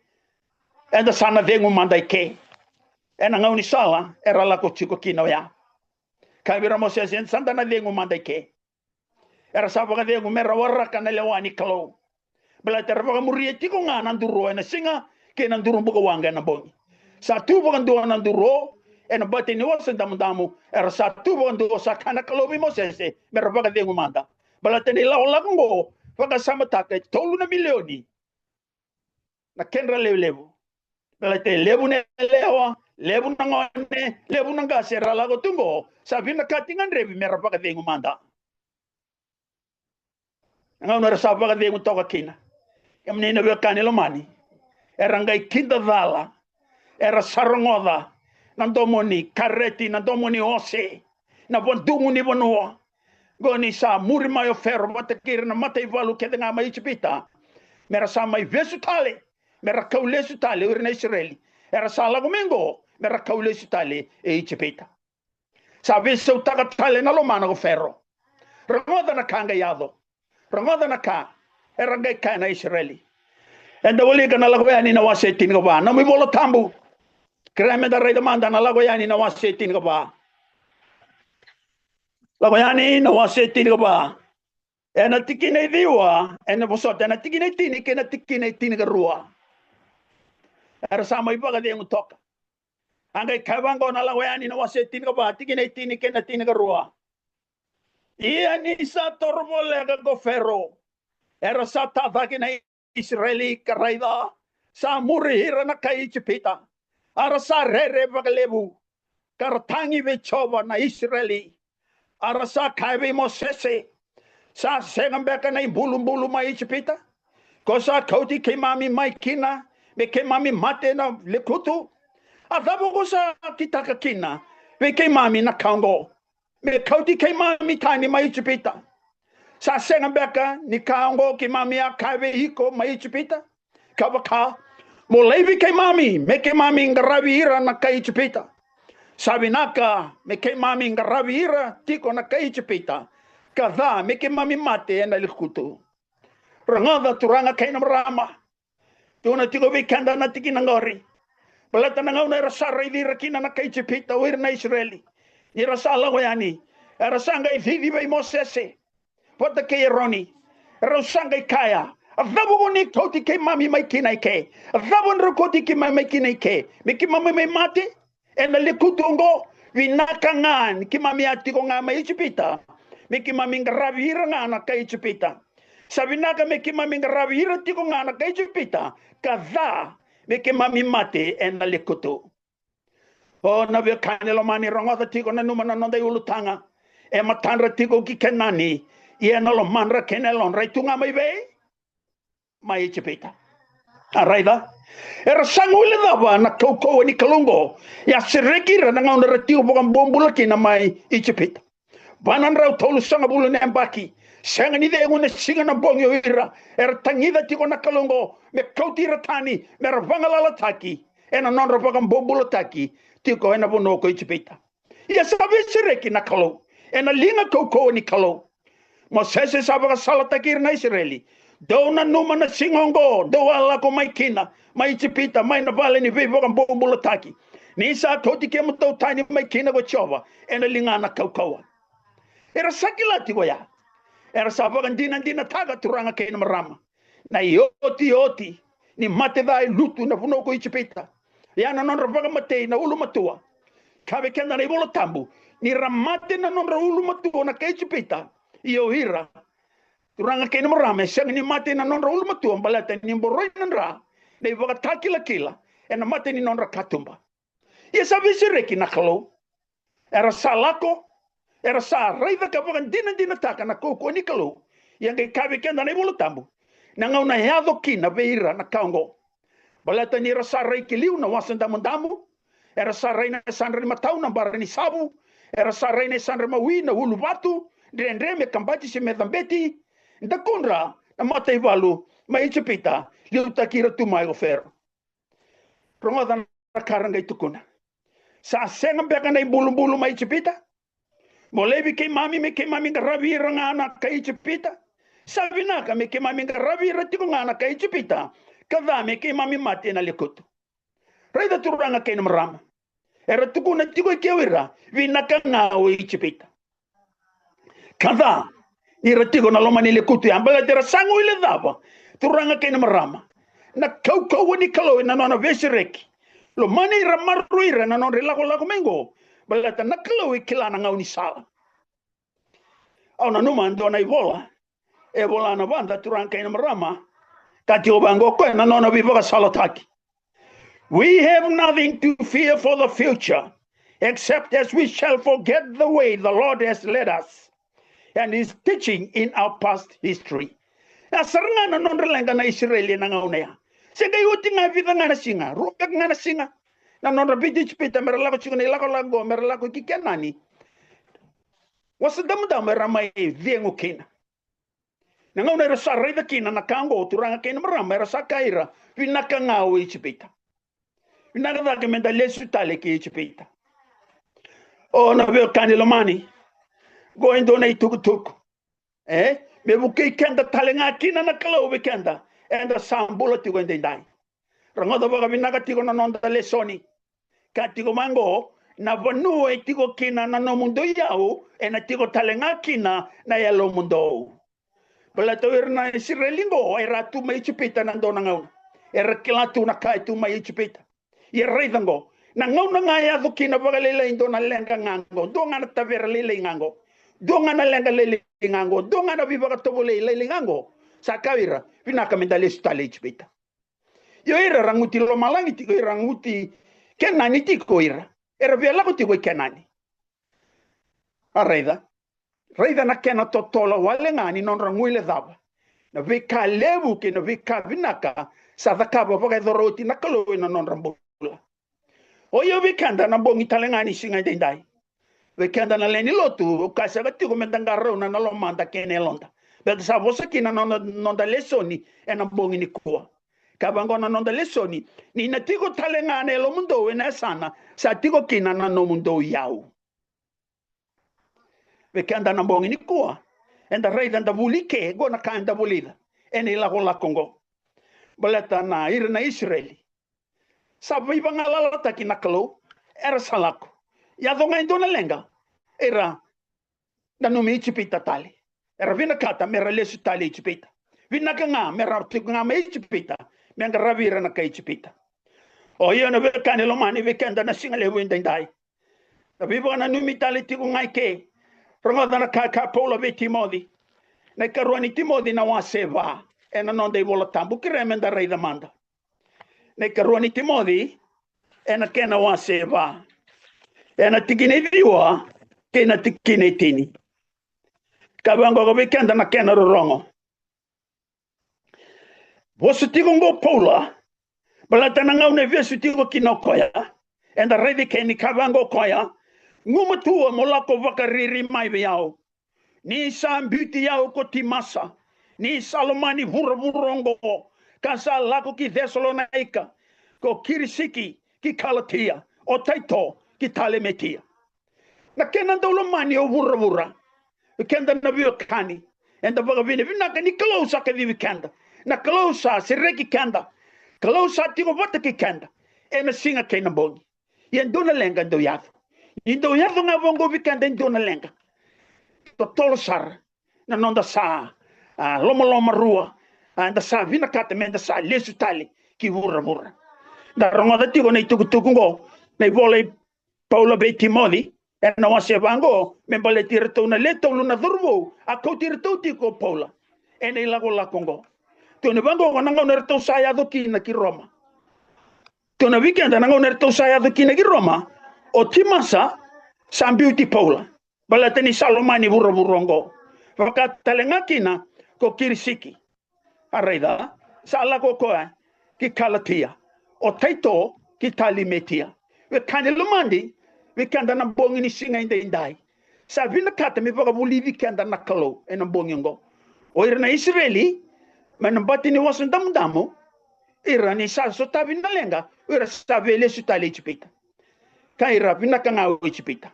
eda sa na cegu mada i ke. Ena gaunisala era lako tiko kina oya. Kaya vei ira o Mosese, eda sa da na cegu mada i ke. Era sa vakacegu me ra waraka na lewa ni Kalou. Baleta era vakamuria tiko ga na duru o ena siga, kei na duru bukawaqa ena bogi. Sa tu vakadua na duru o ena bati ni Wasa Damudamu, era sa tu vakadua. Sa kaya na Kalou vei Mosese me ra vakacegu mada. Baleta na ilakolako oqo, vakasamataka, e tolu na milioni na kedra levulevu. Baleta e levu na yalewa, levu na gone, levu na qase era lako tu oqo, sa vinakati gadrevi me ra vakacegu mada. Na gauna era sa vakacegu toka kina, kemuni na veiwekani lomani, era qai kidacala, era sa rogoca na domo ni kareti, na domo ni ose, na vadugu ni vanua. Qo ni sa muri mai o Fero vata kei ira na mataivalu kece ga mai Ijipita, me ra sa mai vesu tale, me ra kau lesu tale o ira na Isireli. Era sa lako mai qo me ra kau lesu tale e Ijipita. Sa veisautaka tale na lomana ko Fero. Rogoca na ka qai yaco. Rogoca na ka era qai kaya na Isireli. Eda wilika na Lako Yani na wase e tinikava, nomu iVola Tabu. Kerea meda raica mada na Lako Yani na wase e tinikava. Lako Yani na wase e tinikava. Ena tikina e ciwa, ena vosota, ena tikina e tini kei na tikina e tinikarua. Era sa mai vakacegu toka. A qai kaya vaqo na Lako Yani na wase tinikava, tikina e tini kei na tinikarua. Ia ni sa toro voleka ko Fero, era sa tacake na Isireli, ka raica, sa muri ira na kai Ijipita. A ra sa rere vakalevu, ka ra tagi vei Jiova na Isireli. A ra sa kaya vei Mosese, sa sega beka na ibulubulu mai Ijipita, ko sa kauti keimami mai kina me keimami mate na lekutu? A cava ko sa kitaka kina vei keimami na ka oqo, me kauti keimami tani mai Ijipita? Sa sega beka ni ka oqo keimami a kaya vei iko mai Ijipita, ka vaka, mo laivi keimami me keimami qaravi ira na kai Ijipita? Sa vinaka me keimami qaravi ira tiko na kai Ijipita, ka ca me keimami mate ena lekutu. Rogoca turaga kei na marama, tukuna tiko vei keda na tikina qori. Baleta na gauna era sa raici ira kina na kai Ijipita o ira na Isireli, ni ra sa lako yani, era sa qai cici vei Mosese vata kei Eroni. Erau sa qai kaya, a cava ko ni kauti keimami mai kina i ke? A cava drau kauti keimami mai kina i ke? Me keimami mai mate ena lekutu oqo? Vinaka ga ni keimami a tiko ga mai Ijipita, me keimami qaravi ira ga na kai Ijipita. Sa vinaka me keimami qaravi ira tiko ga na kai Ijipita, ka ca me keimami mate ena lekutu. O na veiwekani lomani, rogoca tiko, nanuma na noda iulutaga. E matadra tiko ki Kenani, ia na lomadra kei na yalodra e tu ga mai vei? Mai Ijipita. A raica, era sa guilecava na kaukauwa ni Kalou oqo, ia sereki ira na gauna era tiko vakabobula kina mai Ijipita. Va na drau tolusagavulu na yabaki, sega ni cegu na siga na bogi o ira era tagica tiko na Kalou oqo me kauti ira tani, me ra vagalalataki ena nodra vakabobulataki tiko ena vanua ko Ijipita. Ia sa veisereki na Kalou ena liga kaukauwa ni Kalou. Mosese sa vakasalataki ira na Isireli, dou nanuma na siga oqo dou a lako mai kina mai Ijipita, mai na vale ni veivakabobulataki, ni sa kauti kemudou tani mai kina ko Jiova ena ligana kaukauwa. Era sa kila tiko ya. Era sa vakadinadinataka, turaga kei na marama, na iotioti ni mate ca e lutu na vanua ko Ijipita. Ia na nodra vakamatei na ulumatua. Kaya vei keda na iVola Tabu, ni ra mate na nodra ulumatua na kai Ijipita. Ia o ira, turaga kei na marama, e sega ni mate na nodra ulumatua, baleta ni boroi na dra, na ivakatakilakila ena mata ni nodra katuba. Ia sa veisereki na Kalou. Era sa lako, era sa raica ka vakadinadinataka na kaukauwa ni Kalou. Ia qai kaya vei keda na iVola Tabu, na gauna e yaco kina vei ira na ka oqo. Baleta ni ra sa rai ki liu na Wasa Damudamu, era sa rai na yasadra ni matau na bara ni savu, era sa rai na yasadra mawi na uluvatu, dredre me kabati se me cabeti, dakudra na mataivalu mai Ijipita, liutaki ira tu mai ko Fero. Rogoca na ka ra qai tukuna. Sa sega beka na ibulubulu mai Ijipita? Mo laivi keimami me keimami qaravi ira ga na kai Ijipita? Sa vinaka me keimami qaravi ira tiko ga na kai Ijipita, ka ca me keimami mate ena lekutu. Raica turaga kei na marama. Era tukuna tiko i ke o ira, vinaka ga o Ijipita, ka ca ni ra tiko na loma ni lekutu ya, baleta era sa guilecava, turaga kei na marama, na kaukauwa ni Kalou ena nona veisereki. Lomani ira, maroroi ira na nodra ilakolako mai qo, baleta na Kalou e kila na gaunisala. Au nanuma e dua na ivola e vola na vada, turaga kei na marama, ka tiko vaqo o koya na nona veivakasalataki. We have nothing to fear for the future, except as we shall forget the way the Lord has led us and his teaching in our past history. Ya sara ga na nodra leqa na Isireli ena gauna ya. Se qai oti ga e vica ga na siga, rua beka ga na siga, na nodra biuti Ijipita me ra lako tiko na ilakolako qo, me ra lako ki Kenani. Wasa Damudamu era mai cegu kina. Na gauna era sa raica kina na ka oqo, turaga kei na marama, era sa kaya ira, vinaka ga o Ijipita. Vinaka cake meda lesu tale ki Ijipita. O na veiwekani lomani, qo e dua na itukutuku, e, me vukei keda tale ga kina na Kalou vei keda eda sa bula tiko edaidai. Rogoca vakavinaka tiko na noda lesoni. Ka tiko mai qo, na vanua e tiko kina na nomudou iyau, ena tiko tale ga kina na yalomudou. Baleta o ira na Isireli qo era tu mai Ijipita ena dua na gauna. Era kila tu na ka e tu mai Ijipita. Ia raica qo, Na gauna ga e yaco kina vakalailai dua na leqa ga qo, dua ga na tavera lailai ga qo, dua ga na leqa lailai ga qo, dua ga na veivakatovolei lailai ga qo, sa kaya o ira, vinaka meda lesu tale i Ijipita. Io, ira ra guti lomalagi tiko, ira ra guti Kenani tiko ira. Era via lako tiko i Kenani. A raica. Raica na kena totolo wale ga ni nodra guilecava na veika levu kei na veika vinaka sa cakava vakayacora oti na Kalou ena nodra bula. O io vei keda na bogi tale ga ni siga edaidai. Vei keda na lewe ni lotu, au kaya saka tiko meda qarauna na lomada kei na yaloda. Baleta sa vosa kina na noda, noda lesoni ena bogi nikua. Ka vaqo na noda lesoni, ni na tiko tale ga na yalomudou ena yasana, sa tiko kina na nomudou iyau. Vei keda na bogi nikua, eda raica, eda vuli ke, qo na ka eda vulica ena ilakolako qo. Baleta na ira na Isireli sa veivagalalataki na Kalou, era sa lako. Yaco ga e dua na leqa, era nanumi Ijipita tale. Era vinakata mera lesu tale i Ijipita. Vinaka ga mera tiko ga mai Ijipita, me qaravi ira na kai Ijipita. O io na veiwekani lomani, vei keda na siga levu edaidai, na veivakananumi tale tiko ga i ke. Rogoca na ka e kaya Paula vei Timoci. Na ikarua ni Timoci na wase va, ena noda iVola Tabu, kerea meda raica mada. Na ikarua ni Timoci, ena kena wase va, ena tikina e ciwa kei na tikina e tini. Ka vaqo vei keda na kena rorogo. Vosa tiko qo o Paula, baleta na gauna e vesu tiko kina o koya, eda raica ke ni kaya vaqo o koya, gumatua mo lako vakariri mai vei au. Ni sa biuti au ko Timasa, ni sa lomani vuravura oqo, ka sa lako ki Cesalonaika, ko Kirisiki ki Kalatia, o Taito ki Talemetia. Na kena dau lomani o vuravura. Keda na veiwekani, eda vakavinavinaka ni Kalou sa kacivi keda. Na Kalou sa sereki keda. Kalou sa tiko vata kei keda ena siga kei na bogi. Ia e dua na leqa e dau yaco. Ni dau yaco ga vaqo vei keda e dua na leqa, totolo sara na noda sa, a, lomalomarua, a, eda sa vinakata meda sa lesu tale ki vuravura. Da rogoca tiko na itukutuku qo, na ivola i Paula vei Timoci, ena wase vaqo, me baleti iratou na le tolu na cauravou a kauti iratou tiko o Paula ena ilakolako qo. Tukuni vaqo, na gauna eratou sa yaco kina ki Roma. Tukuna vei keda na gauna eratou sa yaco kina ki Roma, o Timasa sa biuti Paula, baleta ni sa lomani vuravura oqo. Vaka tale ga kina ko Kirisiki. A raica, sa lako o koya ki Kalatia, o Taito ki Talemetia. Veiwekani lomani, vei keda na bogi ni siga edaidai, sa vinakata me vakavulici keda na Kalou ena bogi oqo. O ira na Isireli mai na bati ni Wasa Damudamu, ira ni sa sotavi na leqa, o ira sa via lesu tale i Ijipita. Ka ira vinaka ga o Ijipita.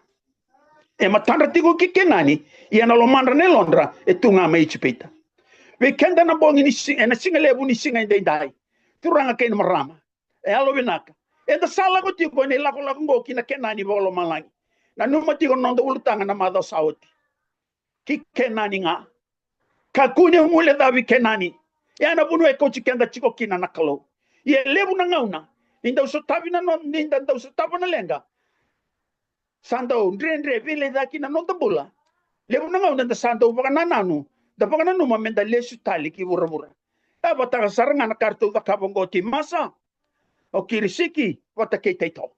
E matadra tiko ki Kenani, ia na lomadra na yalodra e tu ga mai Ijipita. Vei keda na bogi ni si-, ena siga levu ni siga edaidai, turaga kei na marama, e yalovinaka, eda sa lako tiko ena ilakolako oqo ki na Kenani vakalomalagi. Nanuma tiko na noda ulutaga na macawa sa oti. Ki Kenani ga. Kakua ni o guilecavi Kenani. Ya na vanua e kauti keda tiko kina na Kalou. Ia e levu na gauna ni dau sotavi na no-, ni da dau sotava na leqa, sa dau dredre veilecayaki na noda bula. Levu na gauna da sa dau vakanananu, da vakananuma meda lesu tale ki vuravura. E vakataka sara ga na ka ratou cakava oqo o Timasa, o Kirisiki vata kei Taito.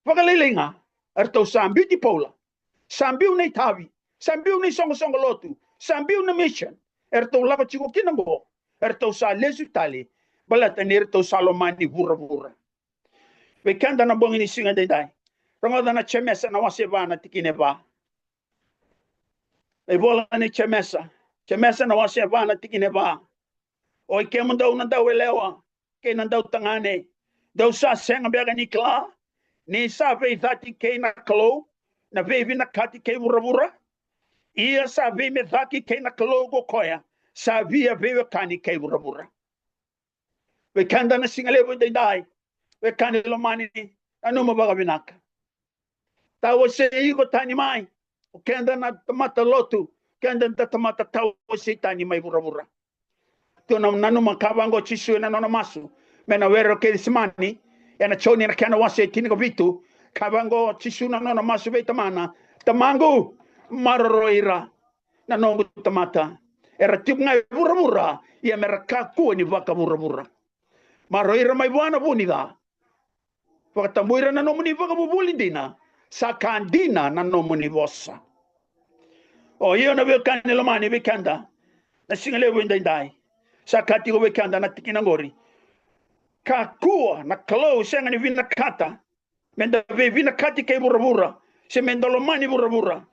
Vakalailai ga, eratou sa biuti Paula, sa biu na itavi, sa biu na isoqosoqo lotu, sa biu na mission. Eratou lako tiko kina oqo, eratou sa lesu tale, baleta ni ratou sa lomani vuravura. Vei keda na bogi ni siga edaidai, rogoca na Jemesa na wase va na tikina e va. Na ivola ni Jemesa, Jemesa na wase va na tikina e va. Oi kemudou na dauyalewa kei na dautagane, dou sa sega beka ni kila ni sa veicati kei na Kalou na veivinakati kei vuravura? Ia sa veimecaki kei na Kalou ko koya sa via veiwekani kei vuravura. Vei keda na siga levu edaidai, veiwekani lomani, nanuma vakavinaka. Tawasei iko tani mai. O keda na tamata lotu, keda na tamata tawasei tani mai vuravura. Tou na nanuma ka vaqo o Jisu ena nona masu mai na were o Kecisemani, Ena Joni na kena wase e tinikavitu, ka vaqo Jisu na nona masu vei Tamana: Tamaqu, maroroi ira na noqu tamata. Era tiko ga e vuravura, ia me ra kakua ni vakavuravura. Maroroi ira mai vua na vu ni ca. Vakatabui ira na nomuni vakavuvuli dina, sa ka dina na nomuni vosa. O io na veiwekani lomani, vei keda na siga levu edaidai, sa ka tiko vei keda na tikina qori. Kakua na Kalou sega ni vinakata me da veivinakati kei vuravura, se me da lomani vuravura.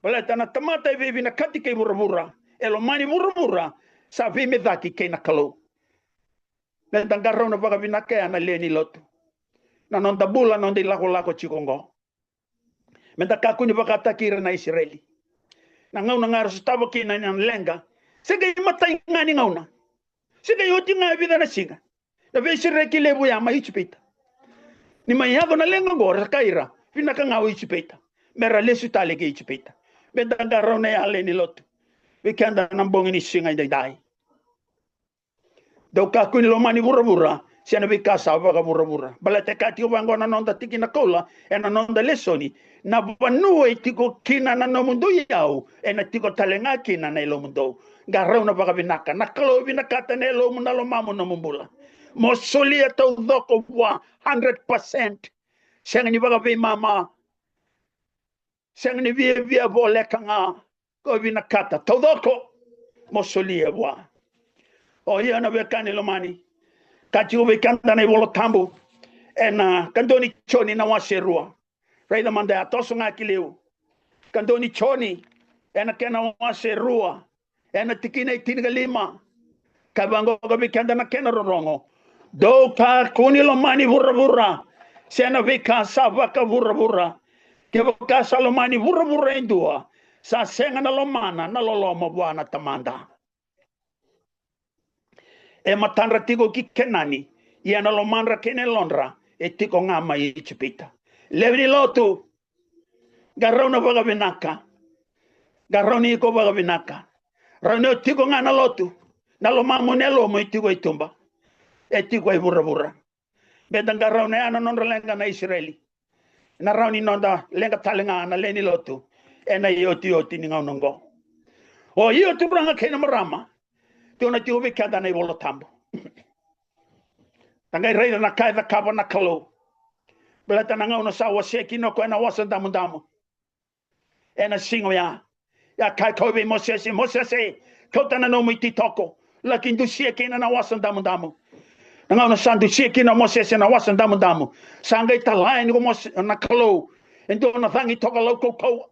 Baleta na tamata e veivinakati kei vuravura, e lomani vuravura, sa veimecaki kei na Kalou. Me da qarauna vakavinaka ya na lewe ni lotu. Na noda bula, noda ilakolako tiko oqo. Me da kakua ni vakataki ira na Isireli. Na gauna ga era sotava kina na leqa, se qai matai ga ni gauna, se qai oti ga e vica na siga, na veisereki levu ya mai Ijipita. Ni mai yaco na leqa oqo, ra kaya ira, vinaka ga o Ijipita, me ra lesu tale ki Ijipita. Me da qarauna ya, lewe ni lotu, vei keda na bogi ni siga edaidai. Dou kakua ni lomani vuravura, se na veika sa vakavuravura. Baleta e kaya tiko vaqo na noda tikina koula ena noda lesoni: na vanua e tiko kina na nomudou iyau, ena tiko tale ga kina na yalomudou. Qarauna vakavinaka. Na Kalou vinakata na yalomu, na lomamu, nomu bula. Mo solia taucoko vua, hundred percent. Sega ni vakaveimama. Sega ni viavia voleka ga. Ko vinakata taucoko mo solia vua. O io na veiwekani lomani, ka tiko vei keda na iVola Tabu ena kadua ni Joni na wase rua. Raica mada ya, toso ga ki liu. Kadua ni Joni ena kena wase rua, ena tikina e tinikalima. Ka vaqo ka vei keda na kena rorogo: Dou kakua ni lomani vuravura, se na veika sa vakavuravura. Kevaka sa lomani vuravura e dua, sa sega na lomana na loloma vua na Tamada. E matadra tiko ki Kenani, ia na lomadra kei na yalodra e tiko ga mai Ijipita. Lewe ni lotu, qarauna vakavinaka. Qarauni iko vakavinaka. Rauni o tiko ga na lotu, na lomamu, na yalomu e tiko i tuba, e tiko i vuravura. Me da qarauna ya na nodra leqa na Isireli. Na rauni noda leqa tale ga na lewe ni lotu ena iotioti ni gauna oqo. O io, turaga kei na marama, tiko na tiko vei keda na iVola Tabu. Da qai raica na ka e cakava na Kalou. Baleta na gauna sa wasea kina o koya na Wasa Damudamu ena siga oya, e a kaya o koya vei Mosese: Mosese, kauta na nomu ititoko, laki dusia kina na Wasa Damudamu. Na gauna sa dusia kina o Mosese na Wasa Damudamu, sa qai tala yani ko Mose, na Kalou, e dua na cagi tokalau kaukauwa.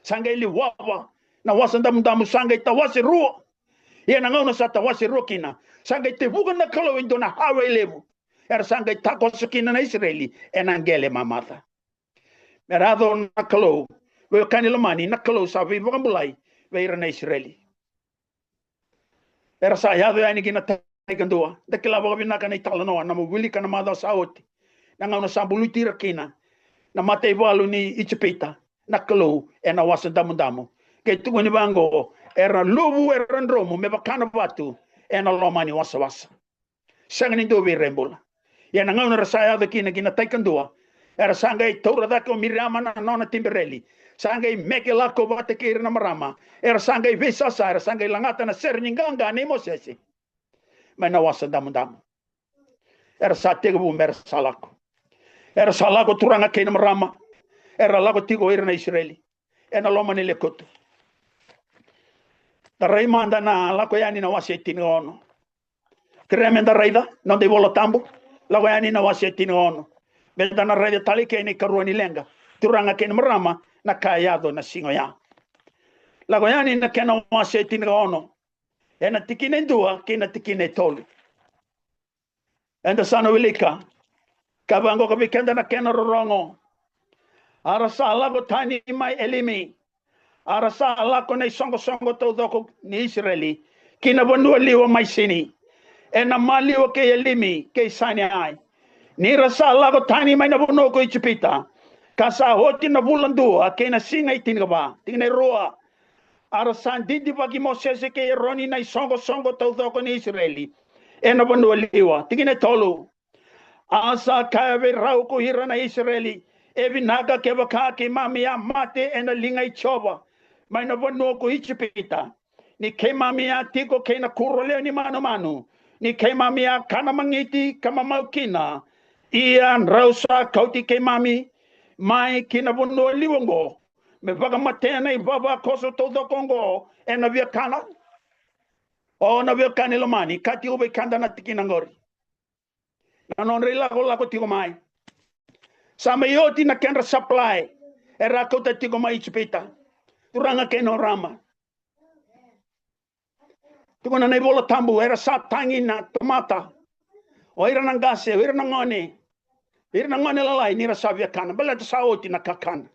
Sa qai liwava na Wasa Damudamu, sa qai tawase rua. Ia na gauna sa tawase rua kina, sa qai tevuka na Kalou e dua na highway levu, era sa qai takoso kina na Isireli ena qele mamaca. Me ra yaco na Kalou, veiwekani lomani, na Kalou sa veivakabulai vei ira na Isireli. Era sa yaco yani ki na tai kadua. Da kila vakavinaka na italanoa, na mo wilika na macawa sa oti, na gauna sa buluti ira kina na mataivalu ni Ijipita na Kalou ena Wasa Damudamu. Qai tukuni vaqo: Era luvu, era dromu me vaka na vatu ena loma ni wasawasa. Sega ni dua vei ira e bula. Ia na gauna era sa yaco kina ki na tai kadua, era sa qai taura cake o Miriama na nona tibereli, sa qai meke lako vata kei ira na marama. Era sa qai veisasa, era sa qai lagata na sere ni qaqa nei Mosese mai na Wasa Damudamu. Era sa tekivu me ra sa lako. Era sa lako, turaga kei na marama. Era lako tiko o ira na Isireli ena loma ni lekutu. Da rai mada na Lako Yani na wase e tinikaono. Kerea me da raica noda iVola Tabu, Lako Yani na wase e tinikaono. Me da na raica tale kei na ikarua ni leqa, turaga kei na marama, na ka e yaco na siga oya. Lako Yani na kena wase e tinikaono, ena tikina e dua kei na tikina e tolu. Eda sa na wilika. Ka vaqo ka vei keda na kena rorogo: A ra sa lako tani mai Elimi, a ra sa lako na isoqosoqo taucoko ni Isireli ki na vanua liwa mai Sini, ena maliwa kei Elimi kei Sainai, ni ra sa lako tani mai na vanua ko Ijipita, ka sa oti na vula dua kei na siga e tinikava. Tikina e rua: A ra sa didivaki Mosese kei Eroni na isoqosoqo taucoko ni Isireli ena vanua liwa. Tikina e tolu: A sa kaya vei rau ko ira na Isireli, e vinaka kevaka keimami a mate ena liga i Jiova, mai na vanua ko Ijipita, ni keimami a tiko kei na kuro lewe ni manumanu, ni keimami a kana magiti ka mamau kina. Ia drau sa kauti keimami mai ki na vanua liwa oqo, me vakamatea na ivavakoso taucoko oqo ena viakana. O na viakana lomani, ka tiko vei keda na tikina qori. Na nodra ilakolako tiko mai. Sa mai oti na kedra supply era kauta tiko mai Ijipita. Turaga kei na marama. Tukuna na iVola Tabu, era sa tagi na tamata. O ira na qase, o ira na gone. Ira na gone lalai ni ra sa viakana. Baleta sa oti na kakana.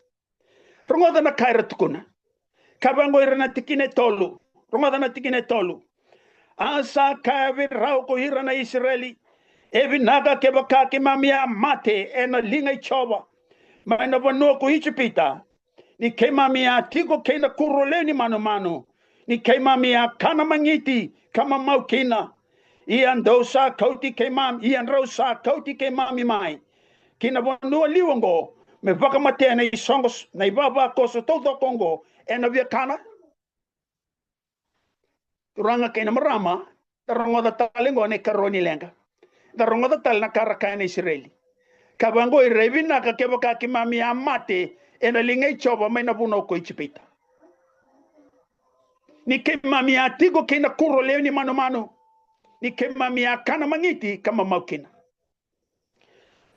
Rogoca na ka era tukuna. Ka vaqo ira na tikina e tolu. Rogoca na tikina e tolu. A sa kaya vei rau ko ira na Isireli, e vinaka kevaka keimami a mate ena liga i Jiova, mai na vanua ko Ijipita, ni keimami a tiko kei na kuro lewe ni manumanu, ni keimami a kana magiti ka mamau kina. Ia drau sa kauti keimami, ia drau sa kauti keimami mai ki na vanua liwa oqo, me vakamatea na isoqo, na ivavakoso taucoko oqo ena viakana. Turaga kei na marama, da rogoca tale oqo na ikarua ni leqa. Da rogoca tale na ka ra kaya na Isireli. Ka vaqo ira, e vinaka kevaka keimami a mate ena liga i Jiova mai na vanua ko Ijipita, ni keimami a tiko kei na kuro lewe ni manumanu, ni keimami a kana magiti ka mamau kina.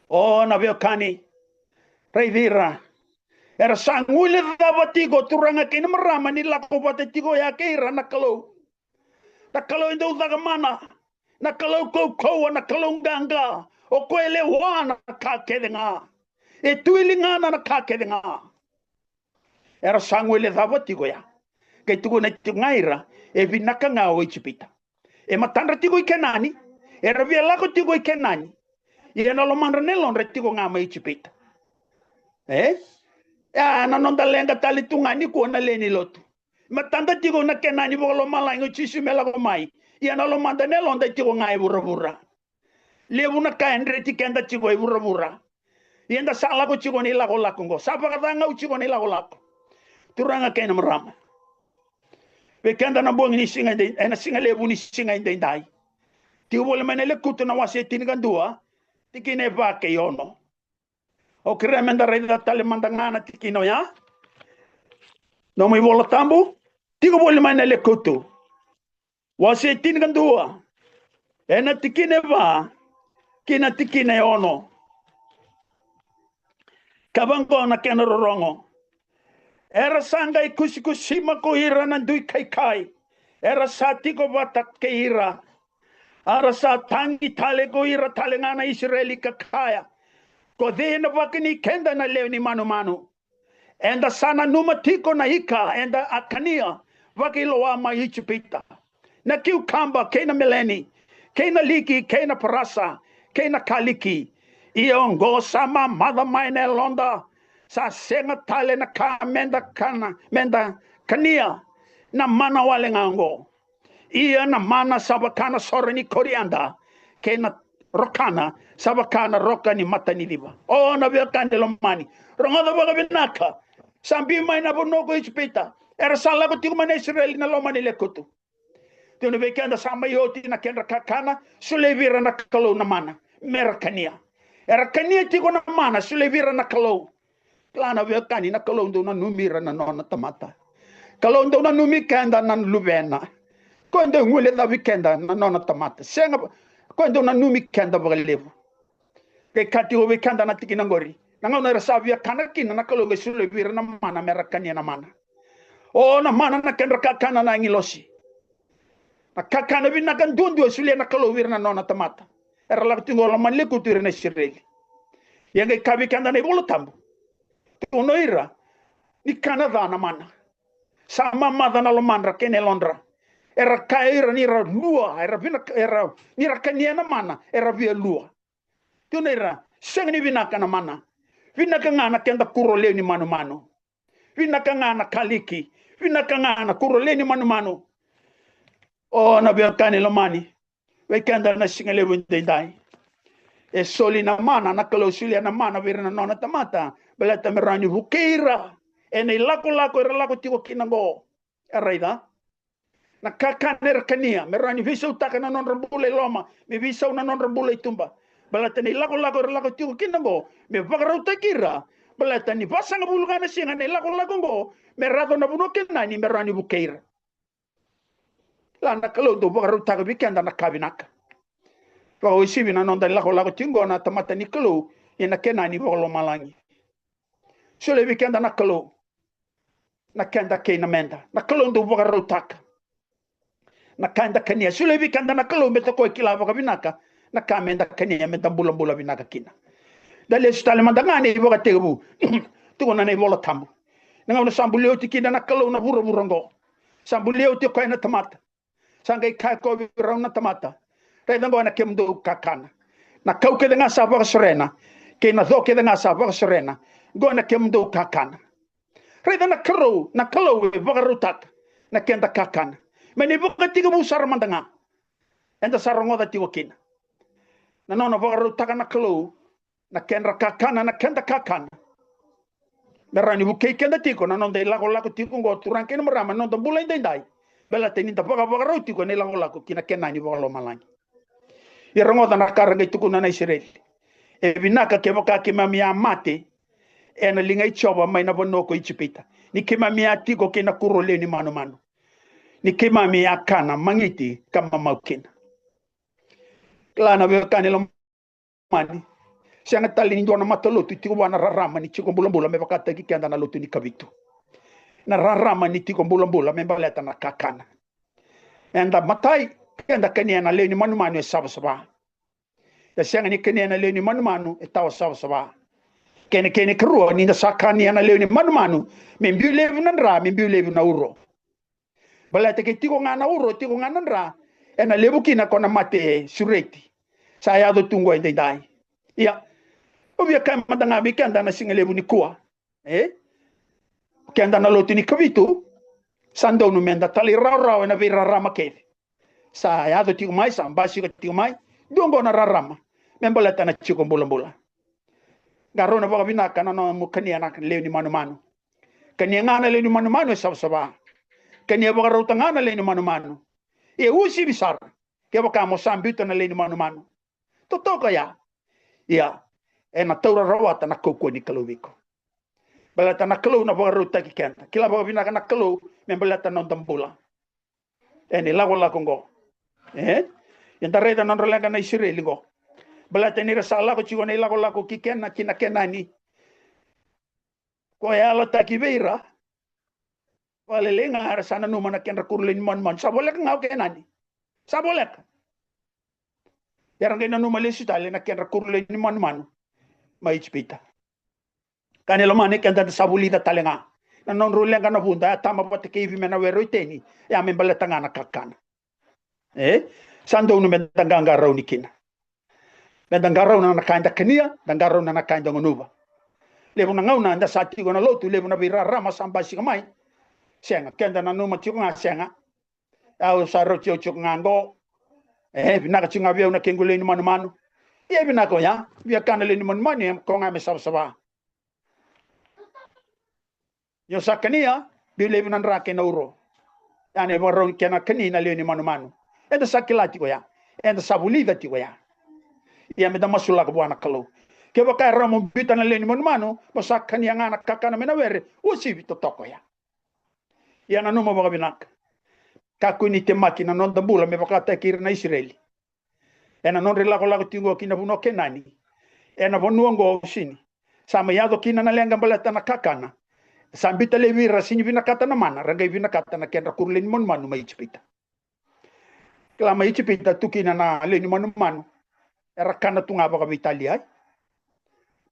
O na veiwekani, raici ira. Era sa guilecava tiko, turaga kei na marama, ni lako vata tiko ya kei ira na Kalou. Na Kalou e dau caka mana, na Kalou kaukauwa, na Kalou qaqa. O koya e lewa na ka kece ga. E tu e ligana na ka kece ga. Era sa guilecava tiko ya. Qai tukuna tiko ga ira, e vinaka ga o Ijipita. E matadra tiko i Kenani, era via lako tiko i Kenani. Ia na lomadra na yalodra tiko ga mai Ijipita. E? A, na noda leqa tale tu ga nikua na lewe ni lotu. Matada tiko na Kenani vakalomalagi o Jisu me lako mai. Ia na lomada na yaloda tiko ga e vuravura. Levu na ka e dreti keda tiko e vuravura. Ia da sa lako tiko ni lakolako oqo. Sa vakacagau tiko ni lakolako. Turaga kei na marama. Vei keda na bogi ni siga edaidai, ena siga levu ni siga edaidai. Tiko voli mai na Lekutu na wase e tinikadua, tikina e va kei ono. Au kerea meda raica tale mada ga na tikina oya. Nomu iVola Tabu, tiko voli mai na Lekutu. Wase e tinikadua, ena tikina e va, ki na tikina e ono. Ka vaqo na kena rorogo. Era sa qai kusikusima ko ira na dui kaikai era sa tiko vata kei ira. A ra sa tagi tale ko ira tale ga na Isireli ka kaya, ko cei ena vakani keda na lewe ni manumanu? Eda sa nanuma tiko na ika eda a kania vakailoa mai Ijipita, na kiukaba kei na meleni, kei na liki, kei na parasa, kei na kaliki. Ia oqo sa mamaca mai na yaloda, sa sega tale na ka meda kana, meda kania, na mana wale ga oqo. Ia na mana sa vaka na sore ni koriada, kei na rokana sa vaka na roka ni mataniciva. O na veiwekani lomani, rogoca vakavinaka. Sa biu mai na vanua ko Ijipita, era sa lako tiko mai na Isireli na loma ni Lekutu. Tukuna vei keda sa mai oti na kedra kakana, solia vei ira na Kalou na mana mera kania. Era kania tiko na mana, solia vei ira na Kalou. Kila na veiwekani, na Kalou dau nanumi ira na nona tamata. Kalou dau nanumi keda na luvena. Koya dau guilecavi keda na nona tamata. Sega, koya dau nanumi keda vakalevu. Qai kaya tiko vei keda na tikina qori, na gauna era sa via kana kina, na Kalou qai solia vei ira na mana mera kania na mana. O na mana na kedra kakana na agilosi. Na kakana vinaka duadua e solia na Kalou vei ira na nona tamata. Era lako tiko loma ni Lekutu ira na Isireli. Ia qai kaya vei keda na iVola Tabu, tukuna o ira ni kana ca na mana. Sa mamaca na lomadra kei na yalodra. Era kaya ira ni ra lua, era vinaka, era, ni ra kania na mana, era via lua. Tukuna ira, sega ni vinaka na mana. Vinaka ga na keda kuro lewe ni manumanu. Vinaka ga na kaliki. Vinaka ga na kuro lewe ni manumanu. O na veiwekani lomani, vei keda na siga levu edaidai. E soli na mana, na Kalou solia na mana vei ira na nona tamata, baleta me rawa ni vukei ira ena ilakolako era lako tiko kina oqo. E raica na kakana era kania, me rawa ni veisautaka na nodra bula i loma, me veisau na nodra bula i tuba. Baleta na ilakolako era lako tiko kina oqo, me vakarautaki ira. Baleta ni vasagavulu ga na siga na ilakolako oqo, me ra yaco na vanua Kenani, me rawa ni vukei ira. La na Kalou dau vakarautaka vei keda na ka vinaka. Vakauasivi na noda ilakolako tiko oqo na tamata ni Kalou ina Kenani vakalomalagi. Solia vei keda na Kalou na keda kei na meda. Na Kalou dau vakarautaka na ka eda kania. Solia vei keda na Kalou, me da kila vakavinaka na ka meda kania, meda bulabula vinaka kina. Da lesu tale mada ga na ivakatekivu. Tukuna na iVola Tabu, na gauna sa bulia oti kina na Kalou na vuravura oqo, sa bulia oti o koya na tamata. Sa qai kaya o koya vei rau na tamata, raica oqo na kemudou kakana. Na kau kece ga sa vakasorena, kei na co kece ga sa vakasorena, oqo na kemudou kakana. Raica na Kalou, na Kalou e vakarautaka na keda kakana. Mai na ivakatekivu sara mada ga eda sa rogoca tiko kina na nona vakarautaka na Kalou na kedra kakana, na keda kakana. Me rawa ni vukei keda tiko na noda ilakolako tiko oqo, turaga kei na marama, na noda bula edaidai. Baleta ni da vakavakarau tiko ena ilakolako ki na Kenani vakalomalagi. Ia rogoca na ka ra qai tukuna na Isireli. E vinaka kevaka keimami a mate ena liga i Jiova mai na vanua ko Ijipita, ni keimami a tiko kei na kuro lewe ni manumanu, ni keimami a kana, magiti ka mamau kina. Kila na veiwekani lomani, sega tale ni dua na matalotu tiko vua na rarama ni tiko bulabula me vakataki keda na lotu ni Kavitu. Na rarama ni tiko bulabula me baleta na kakana. Eda matai, keda kania na lewe ni manumanu e savasava. E sega ni kania na lewe ni manumanu e tawa savasava. Kena, kena ikarua, ni da sa kania na lewe ni manumanu, me biu laivi na dra, me biu laivi na uro. Baleta ke tiko ga na uro, tiko ga na dra, ena levu kina ko na mate sureti. Sa yaco tu oqo edaidai. Ia, au via kaya mada ga vei keda na siga levu nikua, e? Keda na lotu ni Kavitu, sa donu meda talairawarawa ena veirarama kece sa yaco tiko mai, sa basika tiko mai. Dua oqo na rarama me baleta na tiko bulabula. Qarauna vakavinaka na nomu kania na lewe ni manumanu. Kania ga na lewe ni manumanu e savasava. Kania vakarauta ga na lewe ni manumanu. Ia uasivi sara kevaka mo sa biuta na lewe ni manumanu. Totoka ya. Ia, ena taura rawata na kaukauwa ni Kalou vei iko. Baleta na Kalou na vakarautaki keda. Kila vakavinaka na Kalou me baleta na noda bula ena ilakolako oqo. E? Eda raica na nodra leqa na Isireli oqo. Baleta ni ra sa lako tiko na ilakolako ki Kena, ki na Kenani. Ko yalataki vei ira, vakalailai ga era sa nanuma na kedra kuro lewe ni manumanu. Sa voleka ga o Kenani. Sa voleka. Era qai nanuma lesu tale na kedra kuro lewe ni manumanu mai Ijipita. Kaya ni lomani, keda da sa vulica tale ga na nodrau leqa na vuda, Atama vata kei Ivi mai na were o Iteni. Ya me baleta ga na kakana. E? Sa donu meda qaqarauni kina. Meda qarauna na ka eda kania, da qarauna na ka eda gunuva. Levu na gauna eda sa tiko na lotu, levu na veirarama sa basika mai. Sega, keda nanuma tiko ga, sega. Au sa rauti au tiko ga oqo. E, vinaka tiko ga vei au na kequ lewe ni manumanu. Ia vinaka oya, via kana lewe ni manumanu, e, ko ga me savasava. Ni o sa kania, biu laivi na dra kei na uro. Ya na ivakarau ni kena kani na lewe ni manumanu. Eda sa kila tiko ya. Eda sa vulica tiko ya. Ia meda masulaka vua na Kalou. Kevaka e rawa mo biuta na lewe ni manumanu, mo sa kania ga na kakana mai na were, uasivi, totoka ya. Ia nanuma vakavinaka. Kakua ni temaki na noda bula me vakataki ira na Isireli ena nodra ilakolako tiko ki na vanua o Kenani. Ena vanua oqo o Sini. Sa mai yaco kina na leqa baleta na kakana. Sa biuta laivi ira, sini vinakata na mana, ra qai vinakata na kedra kuro lewe ni manumanu mai Ijipita. Kila mai Ijipita tu kina na lewe ni manumanu. Era kana tu ga vakaveitalia.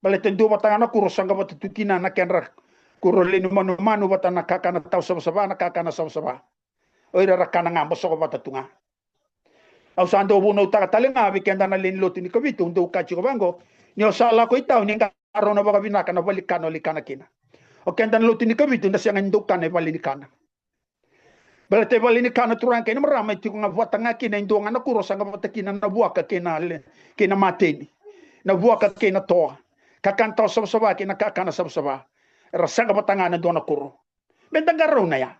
Baleta e dua vata ga na kuro sa qai vata tu kina na kedra kuro lewe ni manumanu vata na kakana tawa savasava, na kakana savasava. O ira era kana ga bosoko vata tu ga. Au sa dau vunautaka tale ga vei keda na lewe ni lotu ni Kavitu, au dau kaya tiko vaqo, ni o sa lako i tauni, qarauna vakavinaka na valenikana o lai kana kina. O keda na lotu ni Kavitu da sega ni dau kana e valenikana. Baleta e valenikana, turaga kei na marama, e tiko ga vata ga kina e dua ga na kuro sa qai vata kina na vuaka kei na le, kei na mateni. na vuaka kei na toa, kakana tawa savasava kei na kakana savasava. Era saqa vata ga na dua na kuro. Me da qarauna ya.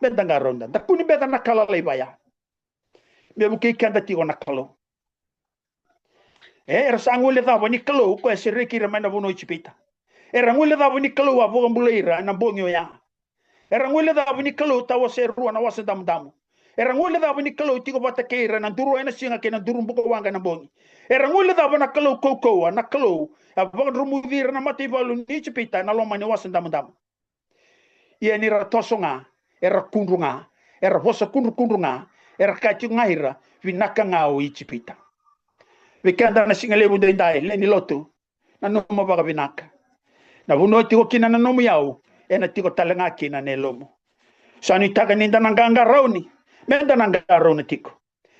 Me da qarauna. Da kua ni beca na ka lalai vaya. Me vukei keda tiko na Kalou. E, era sa guilecava ni Kalou ko e sereki ira mai na vanua o Ijipita. Era guilecava ni Kalou a vakabulai ira ena bogi oya. Era guilecava ni Kalou, tawase rua na Wasa Damudamu. Era guilecava ni Kalou tiko vata kei ira na duru ena siga kei na duru bukawaqa ena bogi. Era guilecava na Kalou kaukauwa, na Kalou a vakadromuci ira na mataivalu ni Ijipita ena loma ni Wasa Damudamu. Ia ni ra toso ga, era kudru ga, era vosa kudrukudru ga, era kaya tiko ga ira, "Vinaka ga o Ijipita." Vei keda na siga levu daidai, lewe ni lotu, nanuma vakavinaka. Na vanua tiko kina na nomu iyau, ena tiko tale ga kina na yalomu. Sa nuitaka ni da na qaqarauni, me da na qaqarauna tiko.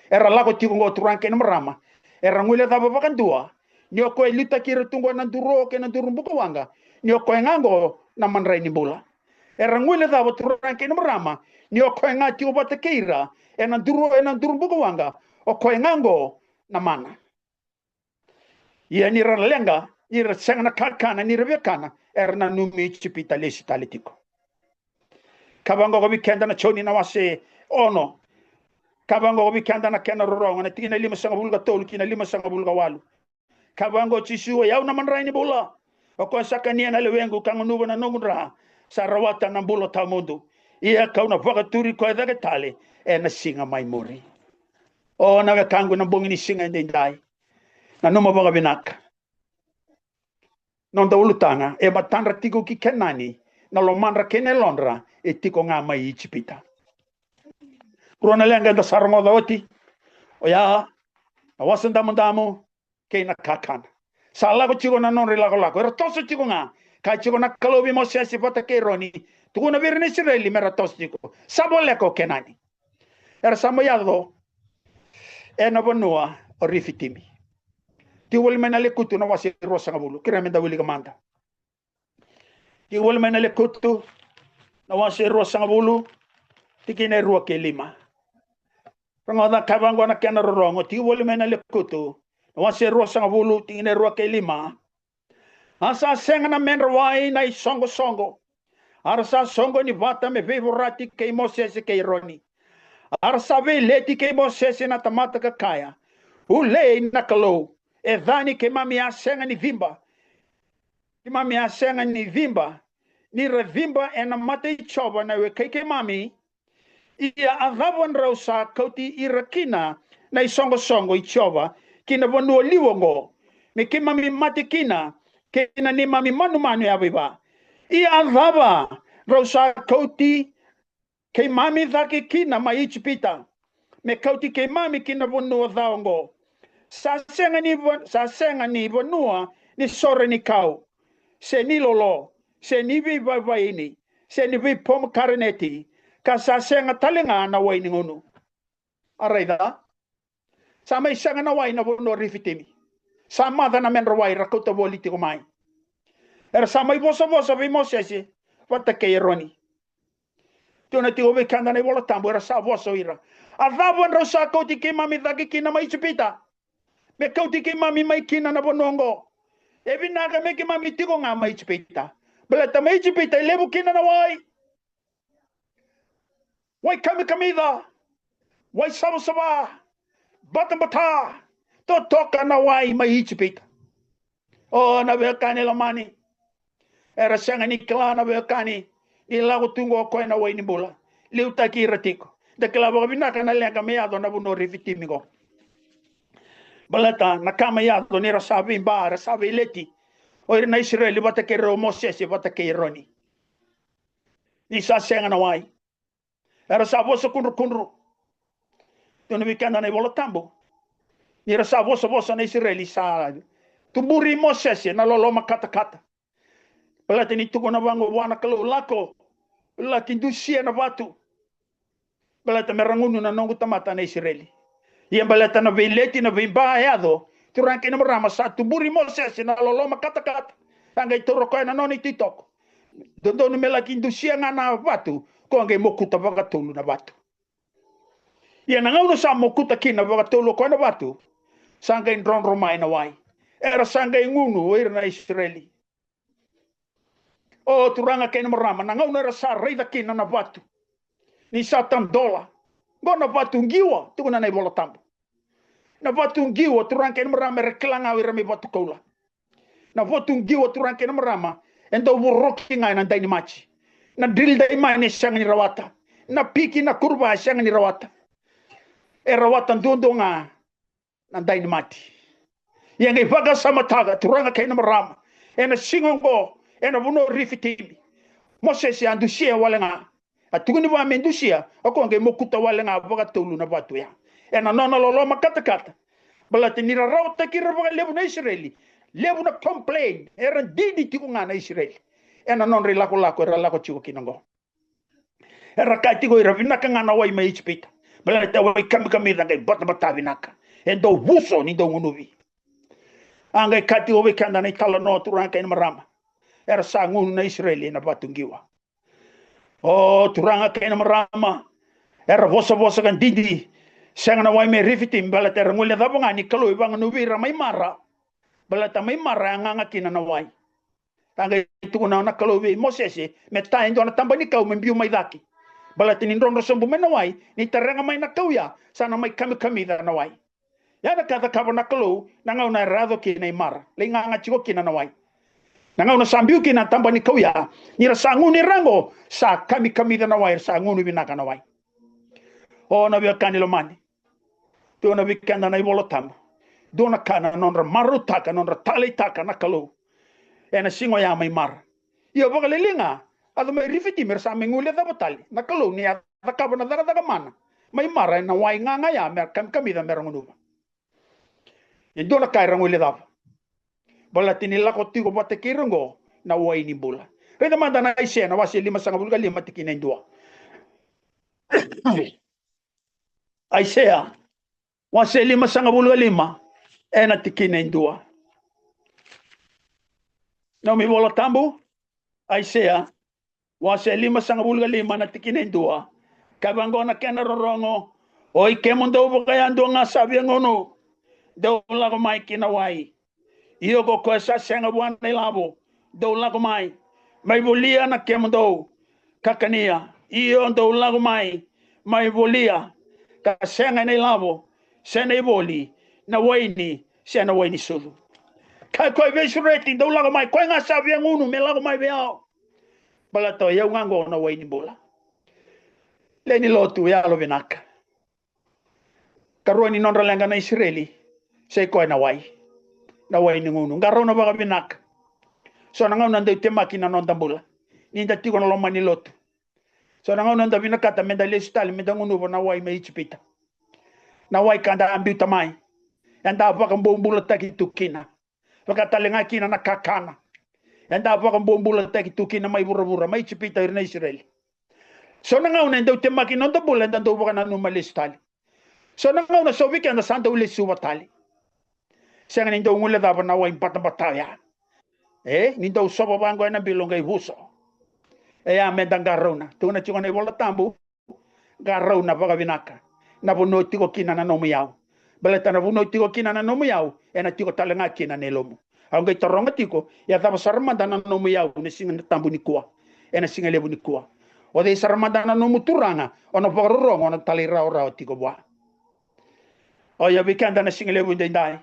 Era lako tiko oqo, turaga kei na marama. Era guilecava vakadua ni o koya e liutaki ira tu oqo ena duru o kei na duru bukawaqa, ni o koya ga oqo na madrai ni bula. Era guilecava, turaga kei na marama, ni o koya ga tiko vata kei ira ena duru, ena duru bukawaqa, o koya ga oqo na mana. Ia ni ra leqa, ni ra sega na kakana, ni ra via kana, era nanumi Ijipita lesi tale tiko. Ka vaqo vei keda na Joni na wase ono. Ka vaqo vei keda na kena rorogo, na tikina limasagavulu ka tolu ki na limasagavulu ka walu. Ka vaqo o Jisu, "O yau na madrai ni bula. O koya sa kania na lewequ ka gunuva na noqu dra, sa rawata na bula tawamudu. Ia kau na vakaturi koya cake tale ena siga mai muri." O na wekaqu, na bogi ni siga edaidai, nanuma vakavinaka. Noda ulutaga, e matadra tiko ki Kenani na lomadra kei na yalodra, e tiko ga mai Ijipita. Rua na leqa eda sa rogoca oti. Oya na Wasa Damudamu kei na kakana. Sa lako tiko na nodra ilakolako, era toso tiko ga. Kaya tiko na Kalou vei Mosese vata kei Eroni, "Tukuna vei ira na Isireli me ra toso tiko. Sa voleka o Kenani." Era sa mai yaco ena vanua o Rifitimi. Tiko voli mai na Lekutu na wase ruasagavulu, kerea me da wilika mada. Tiko voli mai na Lekutu na wase ruasagavulu, tikina e rua kei lima. Rogoca, ka vaqo na kena rorogo. Tiko voli mai na Lekutu na wase ruasagavulu, tikina e rua kei lima. A sa sega na medra wai na isoqosoqo. A ra sa soqoni vata me veivorati kei Mosese kei Eroni. A ra sa veileti kei Mosese na tamata ka kaya, "Ulei na Kalou, e ca ni keimami a sega ni ciba. Keimami a sega ni ciba, ni ra ciba ena mata i Jiova na wekai keimami. Ia a cava drau sa kauti ira kina na isoqosoqo i Jiova ki na vanua liwa oqo, me keimami mate kina kei na neimami manumanu yavaiva? Ia a cava drau sa kauti keimami cake kina mai Ijipita, me kauti keimami ki na vanua ca oqo? Sa sega ni va-, sa sega ni vanua ni sore ni kau, se ni lolo, se ni veivavaini, se ni veipomakareneti, ka sa sega tale ga na wai ni gunu." A raica, sa mai sega na wai na vanua Rifitimi. Sa maca na medra wai ra kauta voli tiko mai. Era sa mai vosavosa vei Mosese vata kei Eroni. Tukuna tiko vei keda na iVola Tabu, era sa vosa o ira, "A cava drau sa kauti keimami cake kina mai Ijipita, me kauti keimami mai kina na vanua oqo? E vinaka me keimami tiko ga mai Ijipita, baleta mai Ijipita e levu kina na wai. Wai kamikamica, wai savasava, batabata, totoka na wai mai Ijipita." O na veiwekani lomani, era sega ni kila na veiwekani ni lako tu oqo o koya na wai ni bula, liutaki ira tiko. Da kila vakavinaka na leqa me yaco na vanua Rifitimi oqo. Baleta na ka me yaco ni ra sa veiba, ra sa veileti o ira na Isireli vata kei rau o Mosese vata kei Eroni. Ni sa sega na wai, era sa vosa kudrukudru. Tukuna vei keda na iVola Tabu, ni ra sa vosavosa na Isireli, sa tuburi Mosese na loloma katakata. Baleta ni tukuna vaqo vua na Kalou, "Lako, laki dusia na vatu, baleta me ra gunu na noqu tamata na Isireli." Ia baleta na veileti, na veiba e yaco, turaga kei na marama, sa tuburi Mosese na loloma katakata. Sa qai taura koya na nona ititoko, dodonu me laki dusia ga na vatu, ko qai mokuta vakatolu na vatu. Ia na gauna sa mokuta kina vakatolu o koya na vatu, sa qai drodro mai na wai. Era sa qai gunu o ira na Isireli. O turaga kei na marama, na gauna era sa raica kina na vatu ni sa tadola, qo na vatu qiwa, tukuna na iVola Tabu. Na vatu qiwa, turaga kei na marama, era kila ga o ira mai Vatukoula. Na vatu qiwa, turaga kei na marama, e dau voroki ga ena dainimati. Na drili daimani e sega ni rawata. Na piki, na kuruva e sega ni rawata. E rawata duadua ga na dainimati. Ia qai vakasamataka, turaga kei na marama, ena siga oqo, ena vanua o Rifitimi, Mosese a dusia wale ga. A tukuni vua me dusia, o koya qai mokuta wale ga vakatolu na vatu ya. Ena nona loloma katakata. Baleta ni ra rawataki ira vakalevu na Isireli. Levu na complain, era didi tiko ga na Isireli ena nodra ilakolako era lako tiko kina oqo. Era kaya tiko, ira vinaka ga na wai mai Ijipita. Baleta wai kamikamica qai batabata vinaka. E dau vuso ni dau gunuvi. A qai kaya tiko vei keda na italanoa, turaga kei na marama. Era sa gunu na Isireli ena vatu qiwa. O turaga kei na marama, era vosavosa ka didi. Sega na wai mai Rifitimi, baleta era guilecava ga ni Kalou e vagunuvi ira mai Mara. Baleta mai Mara e gaga kina na wai. A qai tukuna na Kalou vei Mosese me ta e dua na taba ni kau me biu mai cake. Baleta ni drodro sobu mai na wai, ni tarega mai na kau ya, sa na mai kamikamica na wai. Ya na ka e cakava na Kalou na gauna era yaco kina i Mara, lai gaga tiko kina na wai. Na gauna sa biu kina na taba ni kau ya, ni ra sa gunu ira oqo, sa kamikamica na wai, era sa gunu vinaka na wai. O na veiwekani lomani, tukuna vei keda na iVola Tabu, dua na ka na nodra marautaka, nodra taleitaka na Kalou ena siga oya mai Mara. Ia vakalailai, a yaco mai Rifitimi, era sa mai guilecava tale na Kalou ni a cakava na cakacaka mana mai Mara ena wai gaga ya, mera kamikamica mera gunuva. E dua na ka era guilecava. Baleta ni lako tiko vata kei ira oqo na wai ni bula. Raica mada na Aisea na wase limasagavulu ka lima, tikina e dua. Aisea wase limasagavulu ka lima, ena tikina e dua. Nomu iVola Tabu, Aisea wase limasagavulu ka lima, na tikina e dua. Ka vaqo na kena rorogo: Oi kemudou vakayadua ga sa via gunu, dou lako mai ki na wai. Io, ko koya sa sega vua na ilavo, dou lako mai, mai volia na kemudou ka kania. Io, dou lako mai, mai volia, ka sega ena ilavo, se na ivoli, na waini, se na waini sucu. Ka koya veisureti, dou lako mai, koya ga sa via gunu me lako mai vei au. Baleta o yau ga oqo na wai ni bula. Lewe ni lotu, yalovinaka. Karua ni nodra leqa na Isireli, sa i koya na wai. Na wai ni gunu. Qarauna vakavinaka. So na gauna dau temaki na noda bula ni da tiko na loma ni lotu. So na gauna da vinakata meda lesu tale, meda gunuva na wai mai Ijipita. Na wai ka da a biuta mai, eda a vakabobulataki tu kina. Vaka tale ga kina na kakana eda a vakabobulataki tu kina mai vuravura, mai Ijipita, ira na Isireli. So na gauna e dau temaki na noda bula, eda dau vakananuma lesu tale. So na gauna so vei keda sa dau lesuva tale. Sega ni dau guilecava na wai batabata oya. E, ni dau sova vaqo ena bilo qai vuso. E ya meda qarauna. Tukuna tiko na iVola Tabu, qarauna vakavinaka na vanua o tiko kina na nomu iyau. Baleta na vanua o tiko kina na nomu iyau, ena tiko tale ga kina na yalomu. Au qai taroga tiko, ia cava sara mada na nomu iyau na siga tabu nikua, ena siga levu nikua? O cei sara mada na nomu turaga o na vakarorogo, o na talairawarawa tiko vua? O ia vei keda na siga levu edaidai,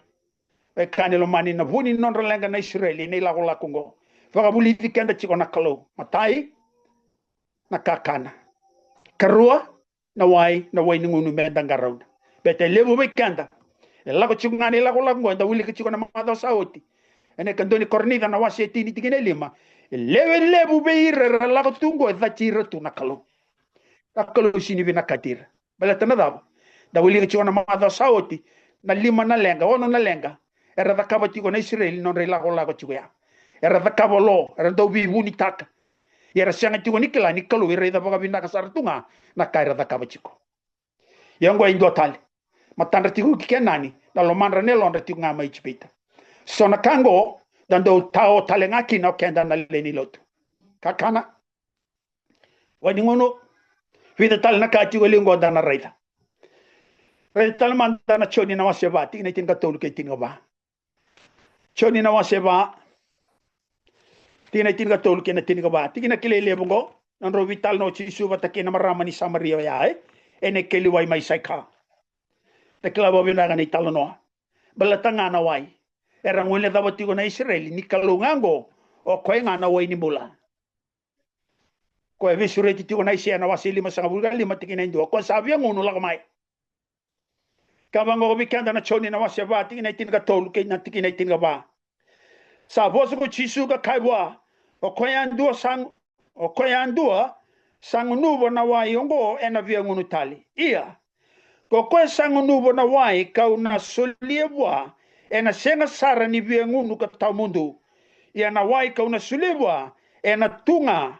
veiwekani lomani, na vu ni nodra leqa na Isireli ena ilakolako oqo, vakavulici keda tiko na Kalou. Matai, na kakana. Karua, na wai, na wai ni gunu meda qarauna. Baleta e levu vei keda e lako tiko ga na ilakolako oqo, eda wilika tiko na macawa sa oti. Ena ikadua ni Korinica na wase e tini, tikina e lima. E lewe levu vei ira era lako tu oqo e cati ira tu na Kalou. Na Kalou sega ni vinakati ira. Baleta na cava? Da wilika tiko na macawa sa oti, na lima na leqa, ono na leqa era cakava tiko na Isireli, nodra ilakolako tiko ya. Era cakava lo, era dau veivunitaka. Ia era sega tiko ni kila ni Kalou e raica vakavinaka sara tu ga na ka era cakava tiko. Ia oqo e dua tale. Matadra tiko ki Kenani, na lomadra na yalodra tiko ga mai Ijipita. So na ka oqo da dau tao tale ga kina o keda na lewe ni lotu. Kakana. Wai ni gunu. Vica tale na ka tiko e liu oqo da na raica. Raica tale mada na Joni na wase va, tikina e tinikatolu kei tinikava. Joni na wase va, tikina e tinikatolu kei na tinikava. Tikina kilai levu oqo, na nodrau veitalanoa o Jisu vata kei na marama ni Samaria oya, e, ena ikeli wai mai Saika. Da kila vakavinaka na italanoa. Baleta ga na wai. Era guilecava tiko na Isireli ni Kalou ga oqo, o koya ga na wai ni bula. Koya e veisureti tiko na Aisea na wase limasagavulu ka lima tikina e dua, ko sa via gunu, lako mai. Ka vaqo vei keda na Joni na wase va, tikina e tinikatolu kei na tikina e tinikava. Sa vosa ko Jisu ka kaya vua, o koya dua sa, o koya dua sa gunuva na wai oqo ena via gunu tale. Ia, ko koya sa gunuva na wai kau na solia vua, ena sega sara ni via gunu ka tawa mudu. Ia na wai kau na solia vua, ena tu ga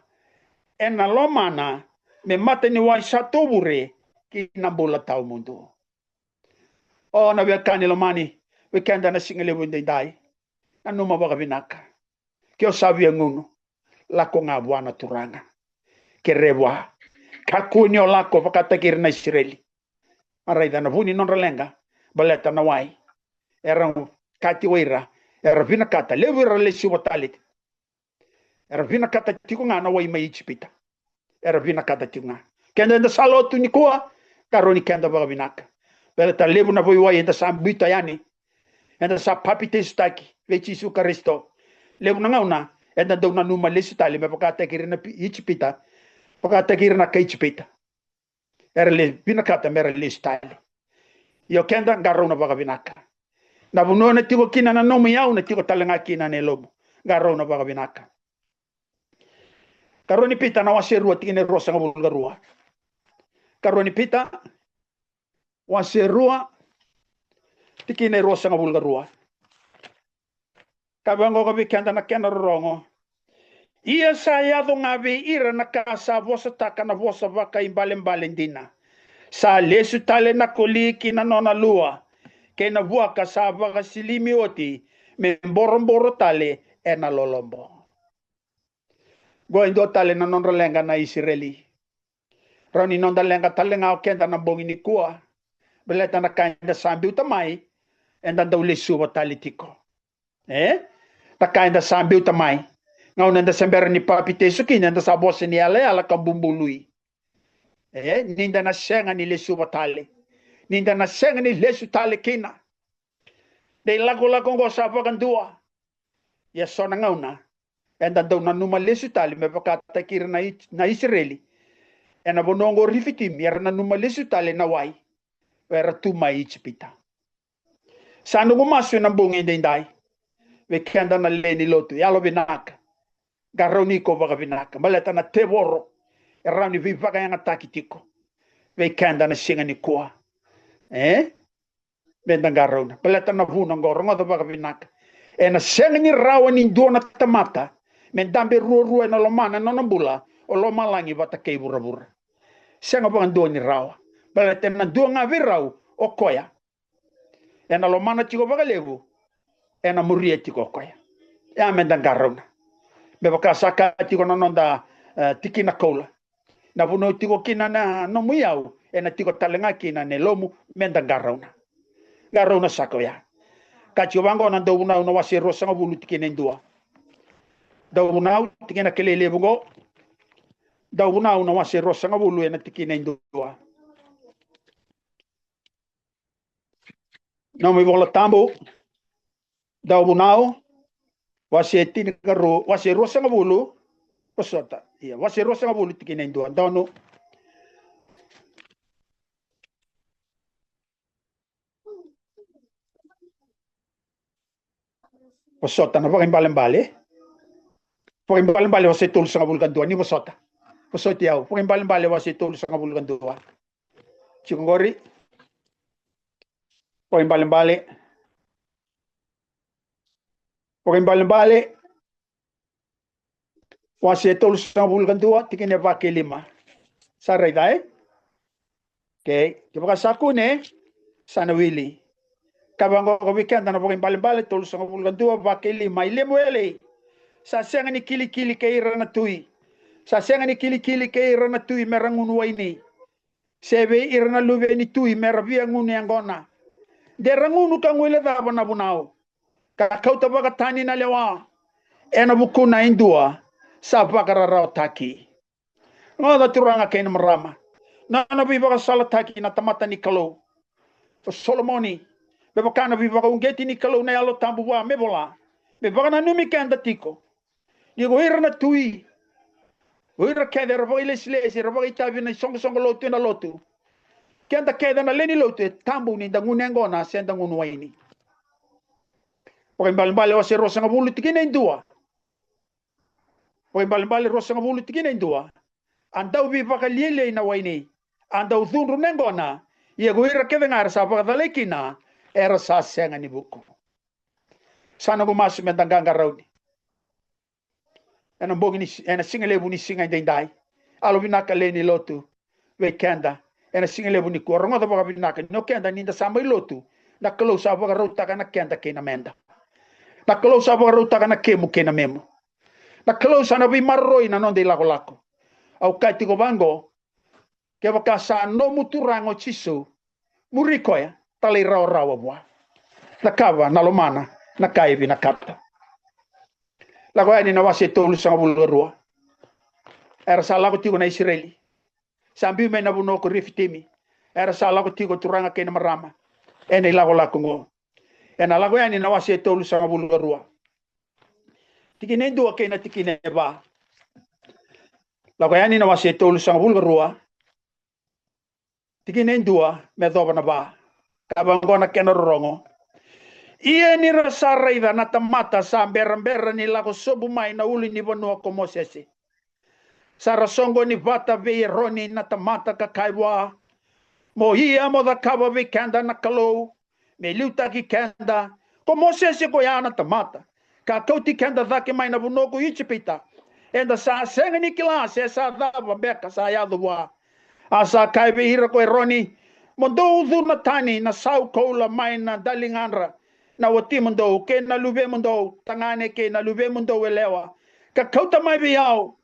ena lomana me mata ni wai sa tovure ki na bula tawa mudu. O na veiwekani lomani, vei keda na siga levu edaidai, nanuma vakavinaka. Ke o sa via gunu, lako ga vua na Turaga. Kere vua. Kakua ni o lako vakataki ira na Isireli. A raica na vu ni nodra leqa, baleta na wai. Era kati o ira, era vinakata, levu era lesuva tale. Era vinakata tiko ga na wai mai Ijipita. Era vinakata tiko ga. Keda eda sa lotu nikua, qarauni keda vakavinaka. Baleta levu na veiwai eda sa biuta yani. Eda sa papitaisotaki vei Jisu Karisito. Levu na gauna, eda dau nanuma lesu tale me vakataki ira na Pi-, Ijipita. Vakataki ira na kai Ijipita. Era le vinakata mera lesu tale. Io keda, qarauna vakavinaka. Na vanua na tiko kina na nomu iyau, na tiko tale ga kina na yalomu. Qarauna vakavinaka. Karua ni Pita na wase rua tikina e ruasagavulu ka rua. Karua ni Pita, wase rua, tikina e ruasagavulu ka rua. Ka vaqo ka vei keda na kena rorogo. Ia sa yaco ga vei ira na ka sa vosataka na vosa vakaibalebale dina. Sa lesu tale na koli ki na nona lua, kei na vuaka sa vakasilimi oti me boroboro tale ena lolobo. Qo e dua tale na nodra leqa na Isireli. Rawa ni noda leqa tale ga o keda na bogi nikua. Baleta na ka eda sa biuta mai, eda dau lesuva tale tiko. E? Na ka eda sa biuta mai. Gauna eda se bera ni papitaiso kina, eda sa vosa ni yalayala ka bubului. E? Ni da na sega ni lesuva tale. Ni da na sega ni lesu tale kina. Na ilakolako oqo sa vakadua. Ia so na gauna eda dau nanuma lesu tale me vakataki ira na Is-, na Isireli. Ena vanua oqo Rifitimi, era nanuma lesu tale na wai. Era tu mai Ijipita. Sa noqu masu ena bogi edaidai. Vei keda na lewe ni lotu, yalovinaka. Qarauni iko vakavinaka. Baleta na tevoro e rawa ni veivakayagataki tiko vei keda na siga nikua. E? Meda qarauna. Baleta na vuna oqo, rogoca vakavinaka. Ena sega ni rawa ni dua na tamata me dabe ruarua ena lomana na nona bula, o lomalagi vata kei vuravura. Sega vakadua ni rawa. Baleta ena dua ga vei rau o koya. Ena lomana tiko vakalevu, ena muria tiko o koya. Ia meda qarauna. Me vaka sa kaya tiko na noda, e, tikina koula. Na vanua tiko kina na nomu iyau, ena tiko tale ga kina na yalomu, meda qarauna. Qarauna saka oya. Ka tiko vaqo na Dauvunau na wase ruasagavulu tikina e dua. Dauvunau, tikina kilai levu qo. Dauvunau na wase ruasagavulu ena tikina e dua. Nomu iVola Tabu, Dauvunau, wase tinikarua, wase ruasagavulu, vosota. Ia, wase ruasagavulu tikina e dua, donu. Vosota na Vakaibalebale. Vakaibalebale wase tolusagavulu ka dua, ni vosota. Vosoti au, Vakaibalebale wase tolusagavulu ka dua. Tiko qori. Vakaibalebale. Vakaibalebale. Wase tolusagavulu ka dua, tikina e va kei lima. Sa raica, e? Okei, kevaka sa kune, sa na wili. Ka vaqo vei keda na Vakaibalebale tolusagavulu ka dua, va kei lima, i Lemueli. Sa sega ni kilikili kei ira na tui. Sa sega ni kilikili kei ira na tui me ra gunu waini. Se vei ira na luve ni tui me ra via gunu yaqona. De ra gunu ka guilecava na vunau. ka kauta vakatani na lewa ena vukuna e dua sa vakararawataki. Rogoca turaga kei na marama, na nona veivakasalataki na tamata ni Kalou o Solomoni, me vaka na veivakauqeti ni Kalou na Yalo Tabu vua me vola, me vakananumi keda tiko. Ni ko ira na tui, o ira kece era vakailesilesi, era vakaitavi na isoqosoqo lotu ena lotu, keda kece na lewe ni lotu, e tabu ni da gunu yaqona se da gunu waini. Vakaibalebale wase ruasagavulu tikina e dua. Vakaibalebale ruasagavulu tikina e dua. A dau veivakalialiai na waini, a dau cudru na yaqona, ia ko ira kece ga era sa vakacalai kina era sa sega ni vuku. Sa noqu masu me da qaqarauni ena bogi ni, ena sigalevu ni siga edaidai. Yalovinaka lewe ni lotu vei keda ena sigalevu nikua. Rogoca vakavinaka ni o keda ni da sa mai lotu, na Kalou sa vakarautaka na keda kei na meda. Na Kalou sa vakarautaka na kemu kei na memu. Na Kalou sa na veimaroroi na noda ilakolako. Au kaya tiko vaqo, kevaka sa nomu Turaga o Jisu, muri koya, talairawarawa vua. Cakava na lomana na ka e vinakata. Lako Yani na wase tolusagavulu ka rua. Era sa lako tiko na Isireli, sa biu mai na vanua ko Refitimi. Era sa lako tiko turaga kei na marama ena ilakolako oqo. Ena Lako Yani na wase tolusagavulu ka rua, tikina e dua kei na tikina e va. Lako Yani na wase tolusagavulu ka rua, tikina e dua me yacova na va. Ka vaqo na kena rorogo: Ia ni ra sa raica na tamata sa berabera ni lako sobu mai na ulunivanua ko Mosese, sa ra soqoni vata vei Eroni na tamata ka kaya vua, Mo ia mo cakava vei keda na kalou me liutaki keda. Ko Mosese ko ya na tamata ka kauti keda cake mai na vanua ko Ijipita. Eda sa sega ni kila se sa cava beka sa yaco vua. A sa kaya vei ira ko Eroni, Mo dou cuna tani na sau koula mai na daligadra na watimudou kei na luvemudou tagane kei na luvemudou yalewa, ka kauta mai vei au.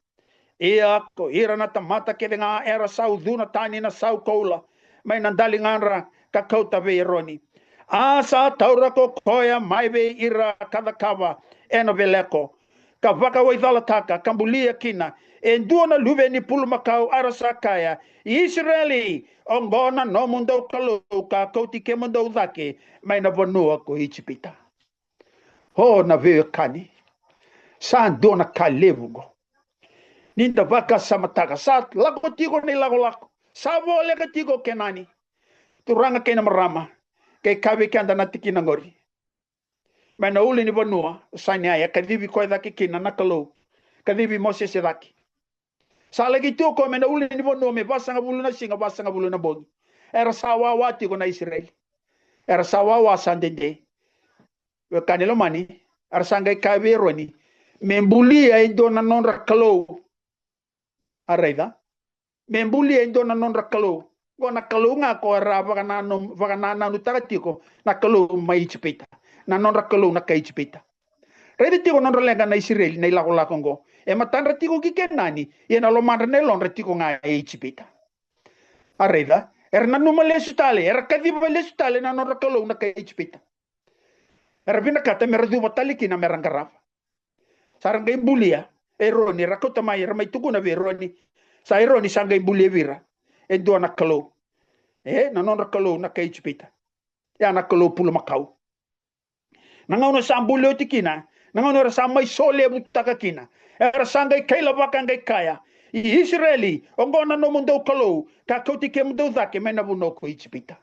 Ia ko ira na tamata kece ga era sa ucuna tani na sau koula mai na daligadra ka kauta vei Eroni. A sa taura ko koya mai vei ira ka cakava ena veleko, ka vakawaicalataka ka bulia kina e dua na luve ni pulumakau, a ra sa kaya, Isireli, oqo na nomudou Kalou ka kauti kemudou cake mai na vanua ko Ijipita. O na veiwekani, sa dua na ka levu oqo. Ni da vakasamataka, sa lako tiko na ilakolako, sa voleka tiko o Kenani. Turaga kei na marama, qai kaya vei keda na tikina oqori, mai na ulunivanua o Saineai e kacivi koya cake kina na Kalou, kacivi Mosese cake. Sa laki tu o koya mai na ulunivanua me vasagavulu na siga, vasagavulu na bogi. Era sa wawa tiko na Isireli. Era sa wawa, sa dede. Wekani lomani, era sa qai kaya vei Eroni, Me bulia e dua na nodra kalou. A raica? Me bulia e dua na nodra kalou. Qo na kalou ga ko era vakananu, vakanananutaka tiko na kalou mai Ijipita, na nodra kalou na kai Ijipita. Raica tiko nodra leqa na Isireli na ilakolako oqo. E matadra tiko ki Kenani, ia na lomadra na yalodra tiko ga e Ijipita. A raica, era nanuma lesu tale, era kaciva lesu tale na nodra kalou na kai Ijipita. Era vinakata me ra cuva tale kina me ra qarava. Sa ra qai bulia Eroni, era kauta mai, era mai tukuna vei Eroni. Sa Eroni sa qai bulia vei ira e dua na kalou, e na nodra kalou na kai Ijipita. Ya na kalou pulumakau. Na gauna sa buli oti kina, na gauna era sa mai solevutaka kina, era sa qai kailavaka qai kaya, I Isireli, oqo na nomudou Kalou ka kauti kemudou cake mai na vanua ko Ijipita.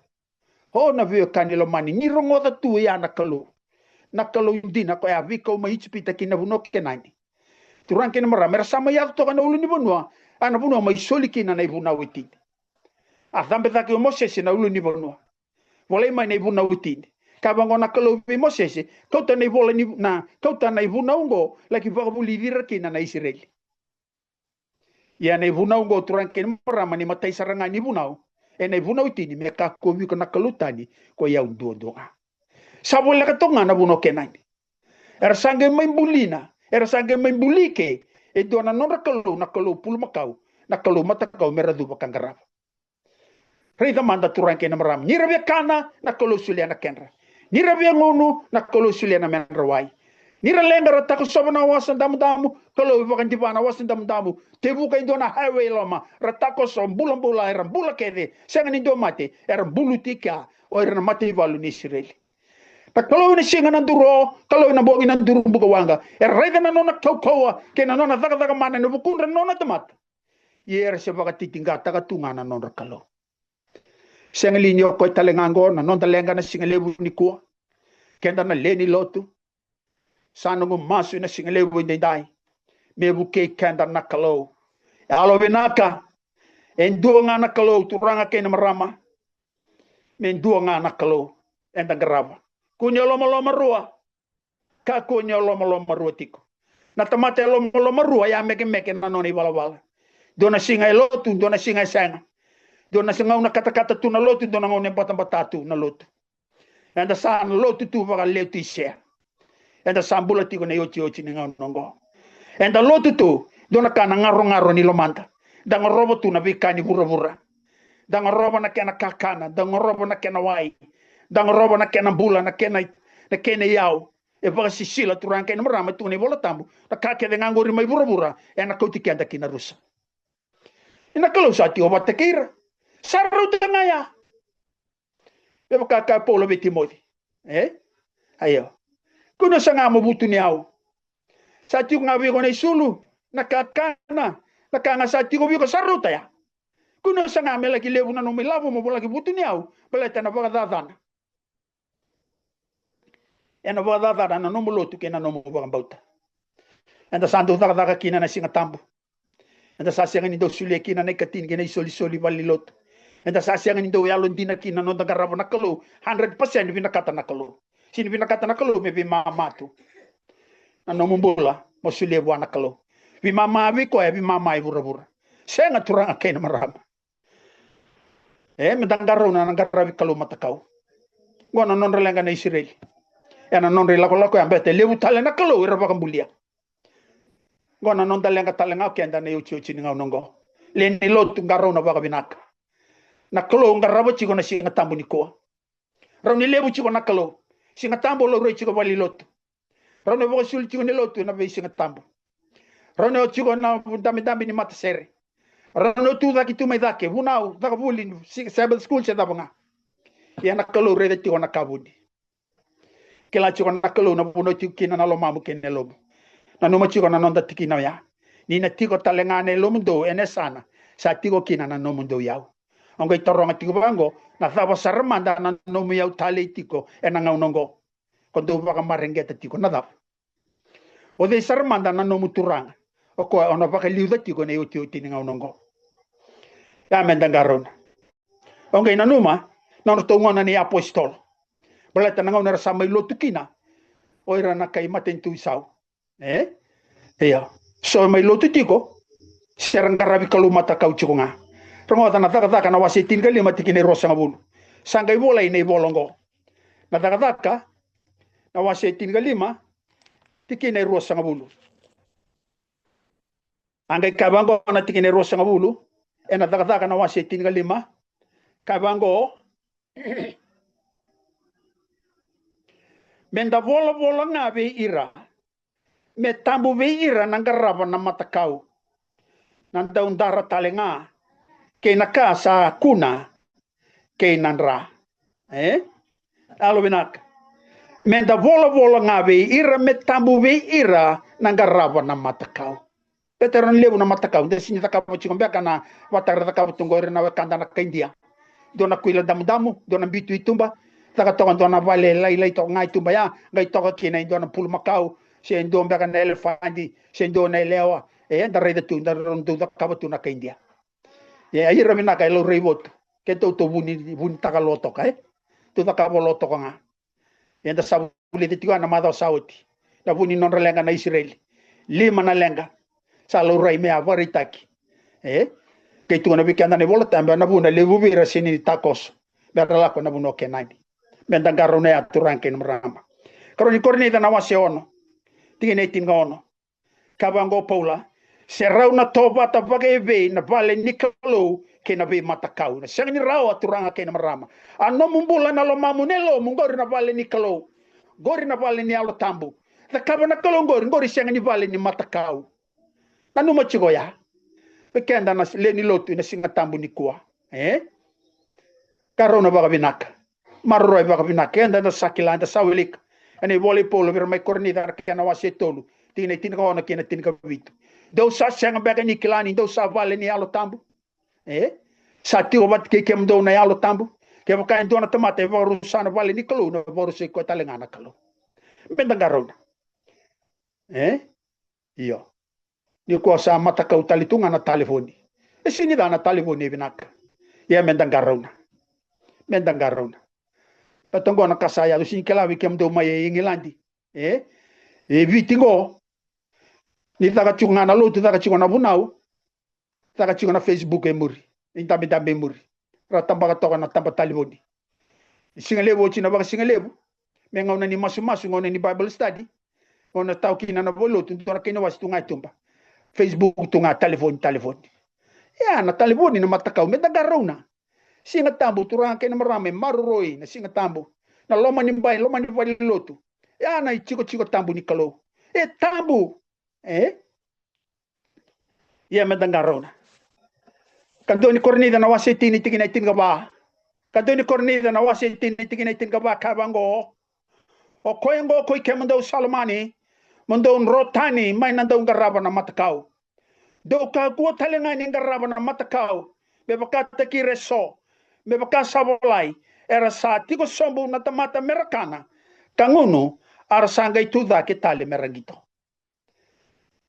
O na veiwekani lomani, ni rogoca tu ya na Kalou. Na Kalou dina koya a veikau mai Ijipita ki na vanua o Kenani. Turaga kei na marama, era sa mai yaco toka na ulunivanua, a na vanua mai soli kina na ivunau e tini. A cabe cake o Mosese na ulunivanua. Volai mai na ivunau e tini. Ka vaqo na Kalou vei Mosese, kauta na ivola ni, na, kauta na ivunau oqo, laki vakavulici ira kina na Isireli. Ia na ivunau oqo turaga kei na marama ni matai sara ga ni vunau. E na ivunau e tini me kakua vei iko na kalou tani, ko i au duadua ga. Sa voleka toka ga na vanua o Kenani. Era sa qai mai bulina, era sa qai mai buli ke e dua na nodra kalou, na kalou pulumakau, na kalou matakau me ra cuva ka qarava. Raica mada turaga kei na marama, ni ra via kana, na Kalou solia na kedra. Ni ra via gunu, na Kalou solia na medra wai. Ni ra leqa, ra takosova na Wasa Damudamu, Kalou e vakadiva na Wasa Damudamu. Tevuka e dua na highway loma, ra takoso bulabula, era bula kece, sega ni dua mate, era buluti kea o ira na mataivalu ni Isireli. Na Kalou ena siga na duru o, Kalou ena bogi na duru bukawaqa. Era raica na nona kaukauwa kei na nona cakacaka mana ena vukudra na nona tamata. Ia era se vakatitiqataka tu ga na nodra Kalou. Sega li ni o koya tale ga oqo na noda leqa na siga levu nikua? Keda na lewe ni lotu, sa noqu masu ena siga levu edaidai, me vukei keda na Kalou. E yalovinaka, e dua ga na Kalou, turaga kei na marama. Me dua ga na Kalou eda qarava. Kua ni o lomalomarua. Kakua ni o lomalomarua tiko. Na tamata e lomalomarua, e a mekemeke na nona ivalavala. Dua na siga e lotu, dua na siga e sega. Dua na gauna katakata tu na lotu, dua na gauna e batabata tu na lotu. Eda sa na lotu tu vaka Leotisea. Eda sa bula tiko na iotioti ni gauna oqo. Eda lotu tu, dua na ka na garogaro ni lomada. Da garova tu na veika ni vuravura. Da garova na kena kakana, da garova na kena wai. Da garova na kena bula, na kena, na kena iyau. E vakasisila, turaga kei na marama, e tukuna na iVola Tabu, na ka kece ga oqori mai vuravura ena kauti keda ki na rusa. Ia na Kalou sa tiko vata kei ira. Sa rauta ga ya. Me vaka e kaya o Paula vei Timoci. E? Io. Kua ni o saga mo vutuniyau. Sa tiko ga vei iko na isulu, na kakana, na ka ga sa tiko vei iko sa rauta ya. Kua ni o saga me laki levu na nomu ilavo mo laki vutuniyau, baleta ena vakacacana. Ena vakacacana na nomu lotu kei na nomu vakabauta. Eda sa dau cakacaka kina na Siga Tabu. Eda sa sega ni dau solia kina na ikatini kei na isolisoli valenilotu. Eda sa sega ni dau yalodina kina na noda qarava na Kalou hundred percent, vinakata na Kalou. Sega ni vinakata na Kalou me veimama tu na nomu bula mo solia vua na Kalou. Veimama vei koya, veimama i vuravura. Sega, turaga kei na marama. E, meda qarauna na qaravi kalou matakau. Qo na nodra leqa na Isireli. Ena nodra ilakolako ya, baleta e levu tale na kalou era vakabulia. Qo na noda leqa tale ga o keda na iotioti ni gauna oqo. Lewe ni lotu, qarauna vakavinaka. Na Kalou qarava tiko na Siga Tabu nikua. Rawa ni levu tiko na Kalou. Siga Tabu o laurai tiko valenilotu. Rawa ni o vakasulu tiko ni lotu ena veisiga tabu. Rawa ni o tiko na dabedabe ni matasere. Rawa ni o tu cake tu mai cake, vunau, caka vuli, si-, Sabbath school se cava ga. Ia na Kalou raica tiko na ka vuni. Kila tiko na Kalou na vanua tiko kina na lomamu kei na yalomu. Nanuma tiko na noda tikina oya. Ni na tiko tale ga na yalomudou ena yasana sa tiko kina na nomudou iyau. O qai taroga tiko vaqo, na cava sara mada na nomu iyau talei tiko ena gauna oqo? Ko dou vakamareqeta tiko na cava? O cei sara mada na nomu Turaga, o koya o na vakaliuca tiko ena iotioti ni gauna oqo? Ia meda qarauna. O qai nanuma na nodratou gauna na iapositolo. Baleta na gauna era sa mai lotu kina o ira na kai matanitu isau. E? Ia. So mai lotu tiko, se ra qaravi kalou matakau tiko ga. Rogoca na Cakacaka na wase tinikalima tikina e ruasagavulu. Sa qai volai na ivola oqo. Na Cakacaka na wase tinikalima tikina e ruasagavulu. A qai kaya vaqo na tikina e ruasagavulu ena Cakacaka na wase tinikalima. Kaya vaqo, meda volavola ga vei ira, me tabu vei ira na qarava na matakau, na daudara tale ga, kei na ka sa kuna, kei na dra. E? Yalovinaka. Meda volavola ga vei ira, me tabu vei ira na qarava na matakau. Baleta e rawa ni levu na matakau, da sega ni cakava tiko beka na vata era cakava tu qo o ira na wekada na kai Idia. Dua na kuila damudamu, dua na bitu i tuba, caka toka dua na vale lailai toka ga i tuba ya, qai toka kina e dua na bulumakau, se dua beka na elefadi, se dua na yalewa. E, da raica tu, da rawa ni dau cakava tu na kai Idia. E, a ira vinaka e laurai votu. Keitou tou vuni, vunitaka lo toka, e? Tou cakava lo toka ga. Eda sa vulica tiko na macawa sa oti na vu ni nodra leqa na Isireli. Lima na leqa sa laurai me a vakaraitaki. E? Kei tukuna vei keda na iVola Tabu, na vu na levu vei ira sega ni takoso me ra lako na vanua o Kenani. Meda qarauna ya, turaga kei na marama. Karua ni Korinica na wase ono, tikina e tinikaono. Kaya vaqo o Paula, se rau na tovata vakaevei na vale ni Kalou kei na veimatakau. Na sega ni rawa, turaga kei na marama. A nomu bula na lomamu na yalomu, qori na vale ni Kalou. Qori na vale ni Yalo Tabu. Cakava na Kalou qori, qori sega ni vale ni matakau. Nanuma tiko ya. Vei keda na lewe ni lotu ena Siga Tabu nikua. E? Qarauna vakavinaka. Maroroi vakavinaka. Eda, eda sa kila, eda sa wilika ena ivola i Paula vei ira mai Korinica, na kena wase e tolu, tikina e tinikaono kei na tinikavitu. Dou sa sega beka ni kila ni dou sa vale ni Yalo Tabu? E? Sa tiko vata kei kemudou na Yalo Tabu? Kevaka e dua na tamata e vakarusa na vale ni Kalou, na vakarusai koya tale ga na Kalou. Meda qarauna. E? Io. Nikua sa matakau tale tu ga na talevoni. E sega ni ca na talevoni, e vinaka. Ia meda qarauna. Meda qarauna. Baleta qo na ka sa yaco, sega ni kila vei kemudou mai e Igiladi. E? E Viti qo. Ni caka tiko ga na lotu, caka tiko na vunau, caka tiko na Facebook e muri. Ni dabedabe e muri. Ra tabaka toka na taba talevoni. Ni siga levu oti na vakasigalevu, me gauna ni masumasu, gauna ni Bible study, gauna tawa kina na valelotu, dua na kena wase tu ga e tuba. Facebook tu ga, talevoni, talevoni. Ia, na talevoni na matakau, meda qarauna. Siga Tabu, turaga kei na marama, e maroroi na Siga Tabu. Na loma ni bai, loma ni valelotu. Ia, na itikotiko tabu ni Kalou. E tabu. E? Ia meda qarauna. Kadua ni Korinica na wase e tini, tikina e tinikava. Kadua ni Korinica na wase e tini, tikina e tinikava, kaya vaqo: O koya oqo koi kemudou sa lomani, mo dou dro tani mai na dau qarava na matakau. Dou kakua tale ga ni qarava na matakau me vakataki ira eso, me vaka sa volai: Era sa tiko sobu na tamata me ra kana ka gunu, a ra sa qai tu cake tale me ra qito.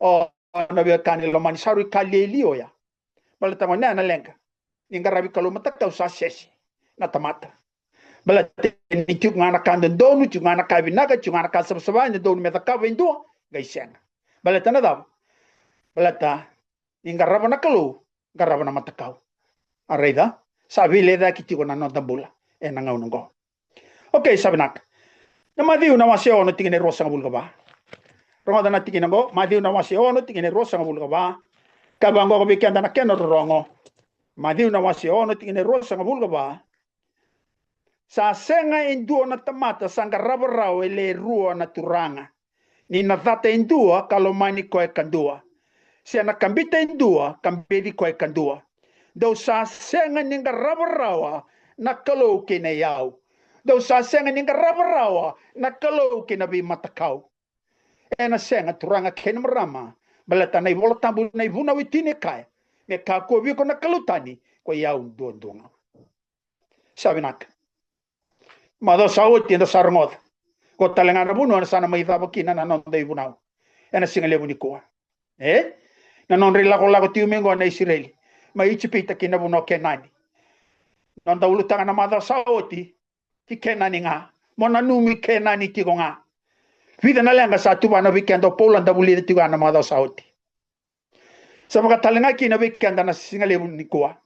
O, na veiwekani lomani, sa rui ka lialia oya. Baleta gone ya na leqa. Ni qaravi Kalou matakau sa sese na tamata. Baleta ni tiko ga na ka dodonu, tiko ga na ka vinaka, tiko ga na ka savasava, e dodonu me cakava e dua, qai sega. Baleta na cava? Baleta ni qarava na Kalou, qarava na matakau. A raica, sa veilecayaki tiko na noda bula ena gauna oqo. Okei, sa vinaka. Na Maciu na wase ono, tikina e ruasagavulu ka va. Rogoca na tikina oqo, Maciu na wase ono, tikina e ruasagavulu ka va. Ka vaqo vei keda na kena rorogo. Maciu na wase ono, tikina e ruasagavulu ka va. Sa sega e dua na tamata sa qarava rawa e le rua na turaga, ni na cata e dua ka lomani koya kadua, se na kabita e dua ka beci koya kadua. Dou sa sega ni qarava rawa na Kalou kei na iyau. Dou sa sega ni qarava rawa na Kalou kei na veimatakau. Ena sega, turaga kei na marama, baleta na iVola Tabu, na iVunau e tini e kaya: Me kakua vei iko na kalou tani, ko i au duadua ga. Sa vinaka. Macawa sa oti eda sa rogoca. Ko tale ga na vanua eda sa na mai cava kina na noda ivunau ena siga levu nikua. E? Na nodra ilakolako tiko mai qo na Isireli mai Ijipita ki na vanua o Kenani. Noda ulutaga na macawa sa oti, ki Kenani ga. Mo nanumi, Kenani tiko ga. Vica na leqa sa tuvana vei keda o Paula, da vulica tiko ya na macawa sa oti. Sa vaka tale ga kina vei keda na siga levu nikua.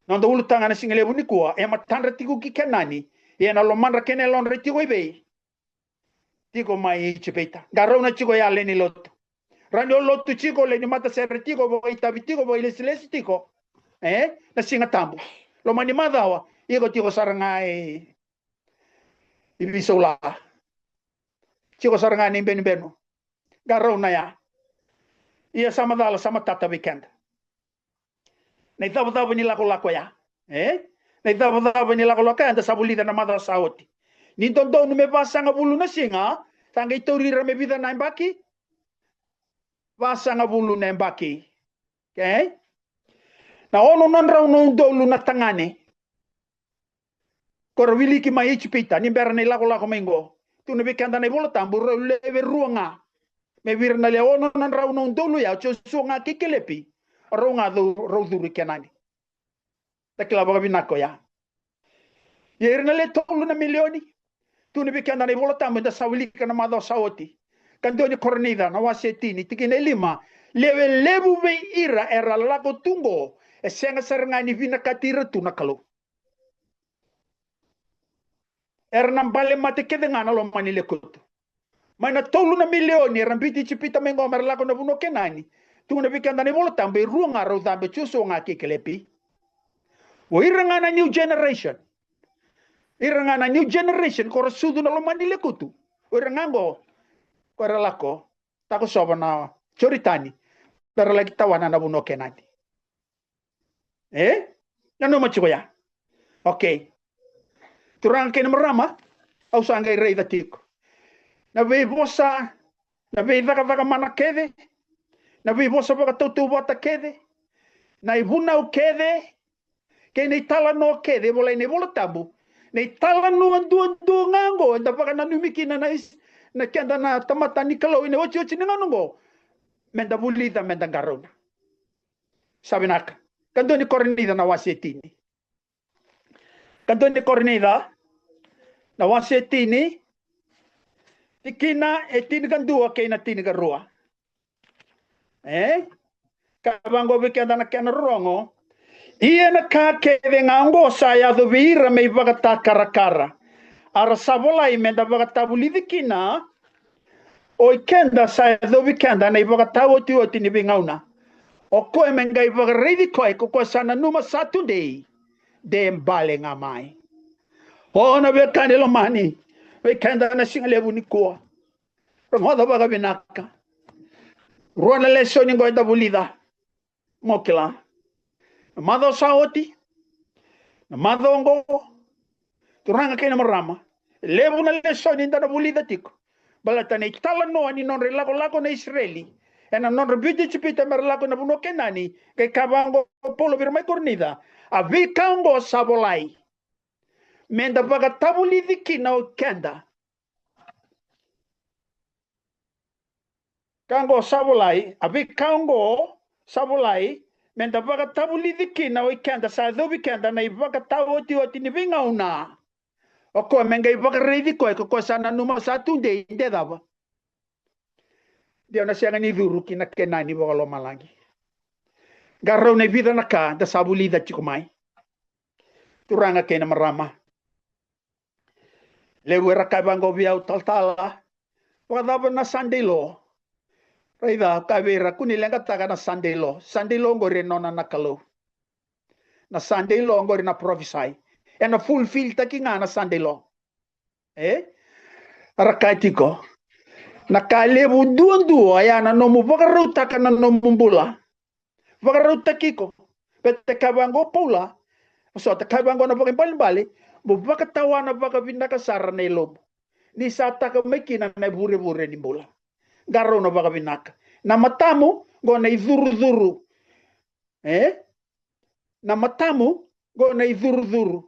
Noda ulutaga na siga levu nikua, e matadra tiko ki Kenani, ia na lomadra kei na yalodra tiko i vei? Tiko mai Ijipita. Qarauna tiko ya, lewe ni lotu. Rawa ni o lotu tiko, lewe ni matasere tiko, vakaitavi tiko, vakailesilesi tiko. E? Na Siga Tabu. Loma ni macawa, iko tiko sara ga i, i veisaula. Tiko sara ga ni benubenu. Qarauna ya. Ia sa macala, sa matata vei keda. Na icavacava ni lakolako ya. E? Na icavacava ni lakolako ya eda sa vulica na macawa sa oti. Ni dodonu me vasagavulu na siga, sa qai tauri ira me vica na yabaki? Vasagavulu na yabaki. Okei? Na ono na drau na udolu na tagane ko ra wiliki mai Ijipita ni bera na ilakolako mai qo. Tukuna vei keda na iVola Tabu, rau lewe rua ga. Mai vei ira na lewe ono na drau na udolu ya, o Josua ga kei Kelepi, rau ga rau curu i Kenani. Da kila vakavinaka oya. Ia ira na lewe tolu na milioni, tukuna vei keda na iVola Tabu eda sa wilika na macawa sa oti. Kadua ni Korinica na wase e tini, tikina e lima: Lewe levu vei ira era lako tu qo, e sega sara ga ni vinakati ira tu na Kalou. Era na bale mate kece ga na loma ni lekutu. Mai na tolu na milioni era biuti Ijipita mai qo me ra lako na vanua o Kenani, Tukuna vei keda na iVola Tabu, e rua ga rau cabe, Joshua ga kei Kelepi. O ira ga na new generation. Ira ga na new generation ko ra sucu na loma ni lekutu. O ira ga qo ko era lako takosova na Joritani, me ra laki tawana na vanua o Kenani. E? Nanuma tiko ya. Okay. Turaga kei na marama, au sa qai raica tiko na veivosa, na veicakacaka mana kece, na veivosa vakatautauvata kece, na ivunau kece, kei na italanoa kece e volai ena iVola Tabu. Na italanoa duadua ga oqo eda vakananumi kina na is-, na keda na tamata ni Kalou ena iotioti ni gauna oqo. Meda vulica, meda qarauna. Sa vinaka. Kadua ni Korinica na wase e tini. Kadua ni Korinica na wase e tini, tikina e tinikadua kei na tinikarua. E? Ka vaqo vei keda na kena rorogo. Ia na ka kece ga oqo sa yaco vei ira me ivakatakarakara, a ra sa volai meda vakatavulici kina. O i keda sa yacovi keda na ivakataotioti ni veigauna. O koya me qai vakaraici koya, ko koya sa nanuma sa tudei, de bale ga mai. O na veiwekani lomani, vei keda na siga levu nikua, rogoca vakavinaka. Rua na lesoni qo eda vulica. Mo kila, na macawa sa oti, na macawa oqo, turaga kei na marama, e levu na lesoni da na vulica tiko. Baleta na italanoa ni nodra ilakolako na Isireli ena nodra biuti Ijipita me ra lako ena vanua o Kenani, qai kaya vaqo o Paula vei ira mai Korinica, a veika oqo sa volai meda vakatavulici kina o keda. Ka oqo sa volai, a veika oqo sa volai meda vakatavulici kina o i keda sa yacovi keda na ivakataotioti ni veigauna. O koya me qai vakaraici koya, ko koya sa nanuma sa tudei, de cava? De o na sega ni curu ki na Kenani vakalomalagi. Qarauna e vica na ka da sa vulica tiko mai, turaga kei na marama. Levu era kaya vaqo vei au, talatala, vakacava na Sunday law? Raica, au kaya vei ira, kua ni leqataka na Sunday law. Sunday law oqori e nona na Kalou. Na Sunday law oqori na prophecy. Ena fulfill-taki ga na Sunday law. E? Era kaya tiko, na ka levu duadua ya na nomu vakarautaka na nomu bula. Vakarautaki iko. Baleta kaya vaqo o Paula, o sota, kaya vaqo na vakaibalebale, mo vakatawana vakavinaka sara na yalomu, ni sa taka mai kina na ivurevure ni bula. Qarauna vakavinaka. Na matamu, qo na icurucuru. E? Na matamu, qo na icurucuru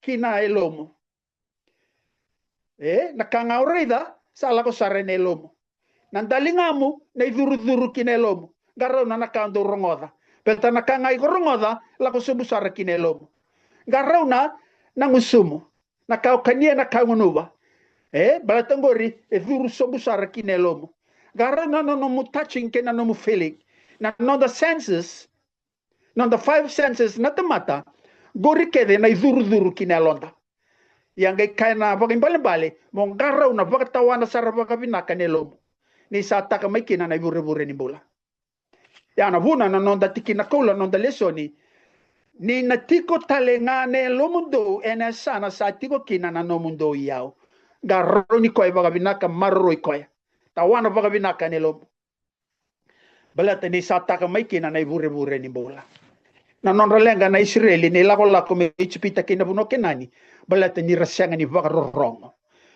ki na yalomu. E, na ka ga o raica sa lako sara ena yalomu. Na daligamu, na icurucuru ki na yalomu. Qarauna na ka o dau rogoca. Baleta na ka ga iko rogoca, lako sobu sara ki na yalomu. Qarauna na gusumu, na ka o kania, na ka o gunuva. E, baleta oqori e curu sobu sara ki na yalomu. Qarauna na nomu touching kei na nomu feeling. Na noda senses, noda five senses na tamata, qori kece na icurucuru ki na yaloda. Ia qai kaya na vakaibalebale, mo qarauna vakatawana sara vakavinaka na yalomu, ni sa taka mai kina na ivurevure ni bula. Ia na vuna na noda tikina koula, noda lesoni, ni na tiko tale ga na yalomudou ena yasana sa tiko kina na nomudou iyau. Qarauni koya vakavinaka, maroroi koya. Tawana vakavinaka na yalomu. Baleta ni sa taka mai kina na ivurevure ni bula. Na nodra leqa na Isireli, na ilakolako mai Ijipita ki na vanua o Kenani, baleta ni ra sega ni vakarorogo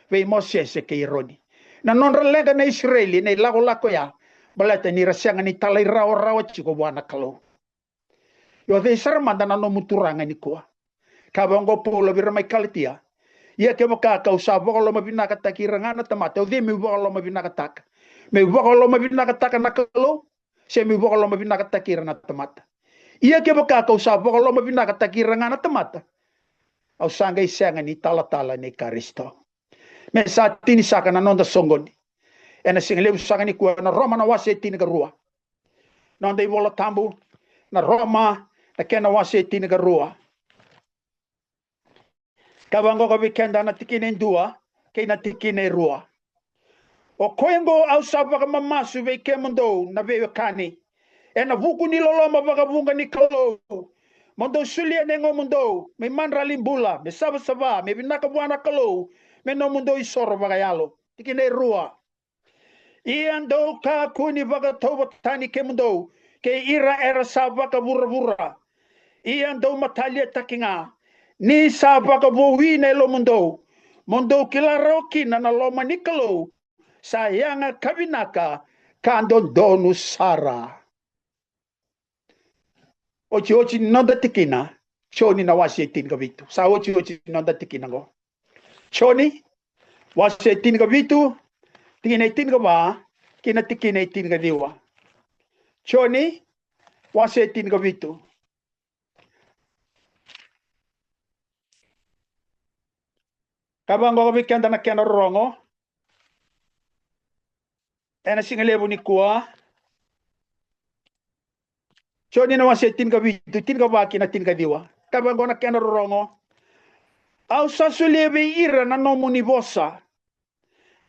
vei Mosese kei Eroni. Na nodra leqa na Isireli, na ilakolako ya, baleta ni ra sega ni talairawarawa tiko vua na Kalou. Io, cei sara mada na nomu Turaga nikua? Kaya vaqo o Paula vei ira mai Kalatia, ia kevaka kau sa vakalomavinakataki ira ga na tamata, o cei meu vakalomavinakataka? Meu vakalomavinakataka na Kalou, se meu vakalomavinakataki ira na tamata? Ia kevaka kau sa vakalomavinakataki ira ga na tamata, au sa qai sega ni talatala nei Karisito. Me sa tini saka na noda soqoni ena siga levu saka nikua, na Roma na wase e tinikarua. Noda iVola Tabu, na Roma, na kena wase e tinikarua. Ka vaqo vei keda na tikina e dua kei na tikina e rua. O koya oqo au sa vakamamasu vei kemudou na veiwekani, ena vuku ni loloma vakavuqa ni Kalou, mo dou solia na yagomudou me imadrali bula, me savasava, me vinaka vua na Kalou, me nomudou isoro vakayalo. Tikina e rua. Ia dou kakua ni vakatauvatani kemudou kei ira era sa vakavuravura. Ia dou mataliataki ga, ni sa vakavoui na yalomudou, mo dou kila rawa kina na loma ni Kalou sa yaga ka vinaka ka dodonu sara. Otioti ni noda tikina, Joni na wase e tinikavitu. Sa otioti ni noda tikina qo. Joni, wase e tinikavitu, tikina e tinikava ki na tikina e tinikaciwa. Joni, wase e tinikavitu. Ka vaqo vei keda na kena rorogo ena siga levu nikua. Joni na wase tinikavitu, tinikava ki na tinikaciwa. Ka vaqo na kena rorogo. Au sa solia vei ira na nomuni vosa.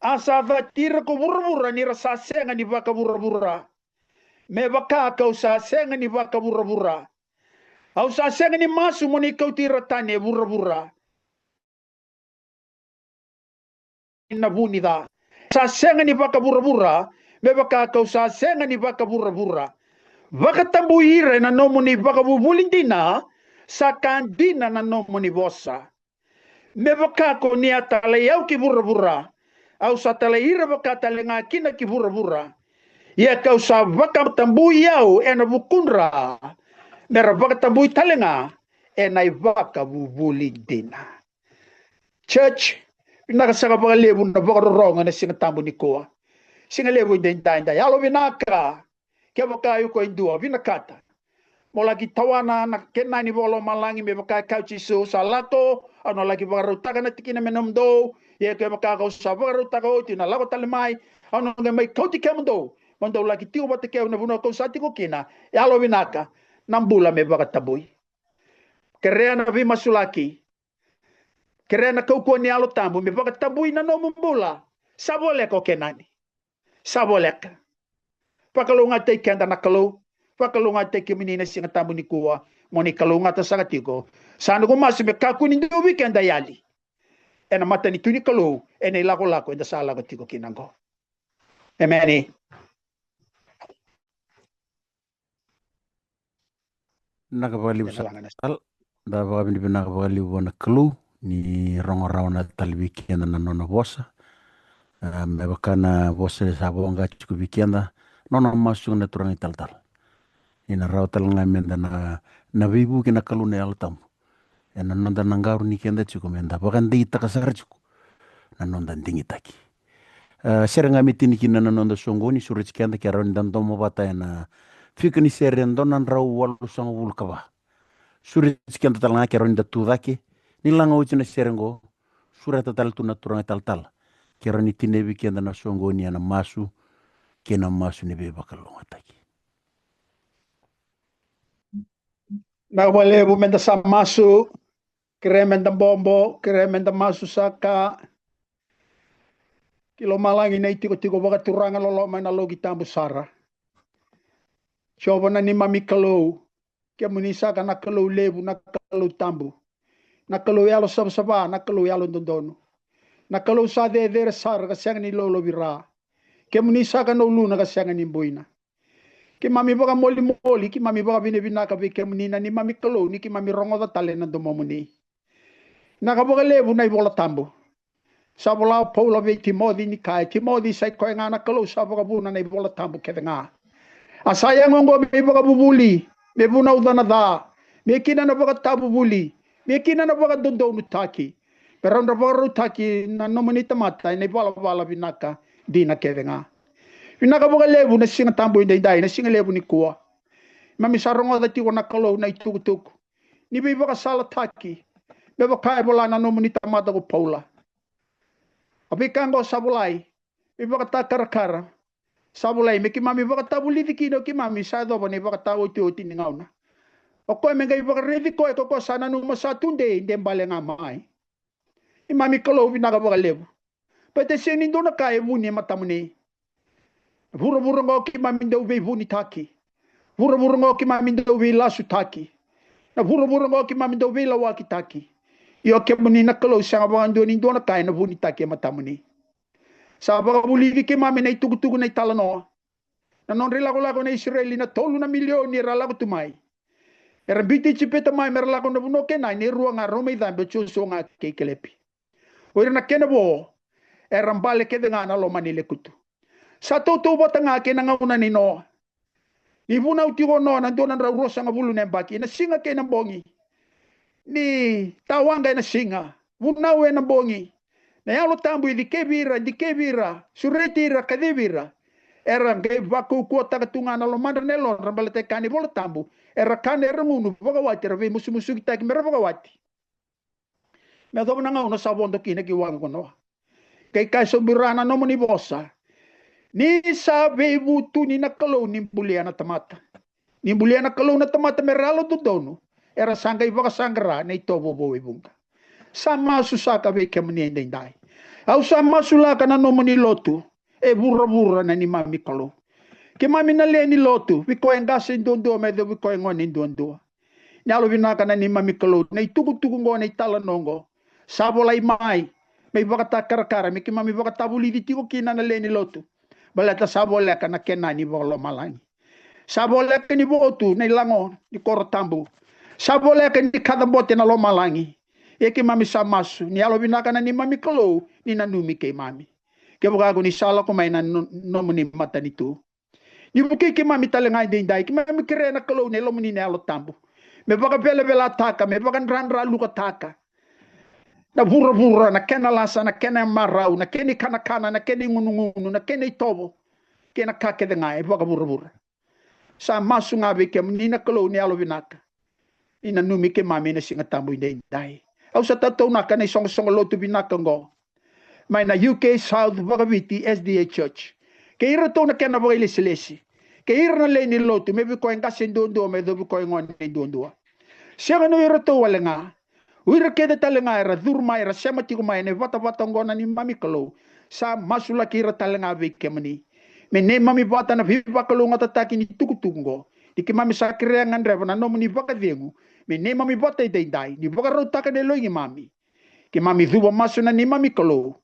A sa cati ira ko vuravura ni ra sa sega ni vakavuravura, me vaka ka'u sa sega ni vakavuravura. Au sa sega ni masu mo ni kauti ira tani e vuravura. Na vu ni ca. Sa sega ni vakavuravura, me vaka ka'u sa sega ni vakavuravura. Vakatabui ira ena nomuni vakavuvuli dina, sa ka dina na nomuni vosa. Me vaka ko ni a talai au ki vuravura, au sa talai ira vaka tale ga kina ki vuravura. Ia ka'u sa vakatabui au ena vukudra, me ra vakatabui tale ga ena ivakavuvuli dina. Church, vinaka saka vakalevu na vakarorogo ena siga tabu nikua. Siga levu edaidai, yalo vinaka. Kevaka iko e dua, vinakata mo laki tawana na Kenani vakalomalagi, me vaka e kaya o Jisu, sa lako, au na laki vakarautaka na tikina me nomudou. Ia kevaka ka'u sa vakarautaka oti, na lako tale mai, au na qai mai kauti kemudou, mo dou laki tiko vata kei au na vanua ka'u sa tiko kina. Yalo vinaka, na bula me vakatabui. Kerea na veimasulaki. Kerea na kaukauwa ni Yalo Tabu me vakatabui na nomu bula. Sa voleka o Kenani. Sa voleka. Vakalougatataki keda na Kalou. Vakalougatataki kemuni na siga tabu nikua. Mo ni kalougata saka tiko. Sa noqu masu me kakua ni dua vei keda yali ena matanitu ni Kalou, ena ilakolako eda sa lako tiko kina qo. Emeni. Vinaka vakalevu saka. Da vakavinavinaka vakalevu vua na Kalou ni rogo rawa na tale vei keda na nona vosa. Ah, me vaka na vosa sa voqa tiko vei keda, nona masu na turaga italatala. Ni na rawa tale ga meda na, na veivuke na Kalou na Yalo Tabu ena noda na qarauni keda tiko meda vakadeitaka sara tiko na noda digitaki. Ah, sere ga me tini kina na noda soqoni, sureti keda ke rawa ni da domo vata ena fika ni sere dua na drau walusagavulu ka va. Sureti keda tale ga ke rawa ni da tu cake, ni laga oti na sere qo, sureta tale tu na turaga italatala ke rawa ni tinia vei keda na soqoni ena masu, kei na masu ni veivakalougatataki. Vinaka vakalevu, meda sa masu. Kerea meda bobo, kerea meda masu saka. Ki lomalagi na itikotiko vakaturaga loloma ena loki tabu sara. Jiova na neimami Kalou, kemuni saka na Kalou levu, na Kalou tabu, na Kalou yalo savasava, na Kalou yalo dodonu, na Kalou sa cecere sara ka sega ni lolovira. Kemuni saka na uluna ka sega ni buina. Keimami vakamolimoli, keimami vakavinavinaka vei kemuni na neimami Kalou ni keimami rogoca tale na domomuni. Vinaka vakalevu na iVola Tabu. Sa vola o Paula vei Timoci ni kaya, Timoci, sa i koya ga na Kalou sa vakavuna na iVola Tabu kece ga. A sa yaga oqo me ivakavuvuli, me vunauca na ca, me kina na vakatavuvuli, me kina na vakadodonutaki, me rawa ni ra vakarautaki na nomuni tamata ena ivalavala vinaka dina kece ga. Vinaka vakalevu na siga tabu edaidai, na siga levu nikua. Keimami sa rogoca tiko na Kalou na itukutuku ni veivakasalataki, me vaka e vola na nomuni tamata ko Paula. A veika oqo sa volai, veivakatakarakara. Sa volai me keimami vakatavulici kina o keimami sa yacova na ivakataotioti ni gauna. O koya me qai vakaraici koya ko koya sa nanuma sa tudei, de bale ga mai. Neimami Kalou, vinaka vakalevu. Baleta e sega ni dua na ka e vuni e matamuni. Na vuravura oqo keimami dau veivunitaki. vuravura qo keimami dau veilasutaki. Na vuravura qo keimami dau veilawakitaki. Io kemuni na Kalou, sega vakadua ni dua na ka ena vunitaki e matamuni. Sa vakavulici keimami na itukutuku na italanoa. Na nodra ilakolako na Isireli, na tolu na milioni era lako tu mai. Era biuti Ijipita mai mera lako na vanua o Kenani, e rua ga rau mai cabe, o Josua ga kei Kelepi. O ira na kena vo era bale kece ga na loma ni lekutu. Sa tautauvata ga kei na gauna nei Noa. Ni vunau tiko o Noa na dua na drau ruasagavulu na yabaki, ena siga kei na bogi. Ni tawaqa ena siga, vunau ena bogi. Na Yalo Tabu e dikevi ira, dikevi ira, sureti ira, kacivi ira. Era qai vakaukauwataka tu ga na lomadra na yalodra baleta e kaya na iVola Tabu, era kana, era gunu vakawati, era veimusumusukitaki mera vakawati. Me yacova na gauna sa vodo kina ki waqa ko Noa. Qai kaya sobu i ra na nomuni vosa: Ni sa veivutuni na Kalou ni bulia na tamata. Ni bulia na Kalou na tamata mera yalododonu, era sa qai vakasaqara na itovo vou e vuqa. Sa masu saka vei kemuni edaidai. Au sa masulaka na nomuni lotu e vuravura na neimami Kalou. Keimami na lewe ni lotu, vei koya e qase duadua me yacova vei koya e gone duadua. Ni yalovinaka na neimami Kalou, na itukutuku oqo, na italanoa oqo sa volai mai me ivakatakarakara me keimami vakatavulici tiko kina na lewe ni lotu. Baleta sa voleka na Kenani vakalomalagi. Sa voleka ni votu na ilago ni koro tabu. Sa voleka ni kacabote na lomalagi. Ia keimami sa masu, ni yalovinaka na neimami Kalou, ni nanumi keimami. Kevaka ko ni sa lako mai na no-, nomuni matanitu, ni vukei keimami tale ga edaidai, keimami kerea na Kalou na lomamuni na Yalo Tabu me vakavelavelataka, me vakadradralukataka na vuravura, na kena lasa, na kena marau, na kena ikanakana, na kena igunugunu, na kena itovo, kei na ka kece ga e vakavuravura. Sa masu ga vei kemuni na Kalou ni yalovinaka, ni nanumi keimami ena Siga Tabu edaidai. Au sa tataunaka na isoqosoqo lotu vinaka oqo mai na U K South Vakaviti S D A Church, kei iratou na kena vakailesilesi, kei ira na lewe ni lotu, me vei koya e qase duadua me yacova vei koya e gone duadua. Sega ni o iratou wale ga, o ira kece tale ga era curu mai, era sema tiko mai ena ivatavata oqo na neimami Kalou. Sa masulaki ira tale ga vei kemuni, me neimami vata na veivakalougatataki ni tukutuku oqo, ni keimami sa kerea, gadreva na nomuni vakacegu me neimami vata edaidai, ni vakarautaka na yaloi keimami. Keimami cuva masu na neimami Kalou.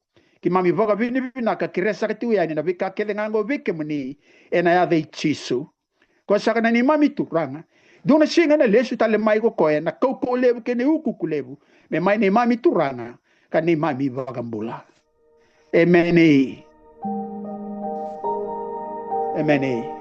Keimami vakavinavinaka, kerea saka tiko yani na veika kece ga oqo vei kemuni, ena yaca i Jisu. Koya saka na neimami Turaga. Dua na siga ena lesu tale mai ko koya na kaukauwa levu kei na iukuuku levu, me mai neimami Turaga ka neimami iVakabula. Emeni. Emeni.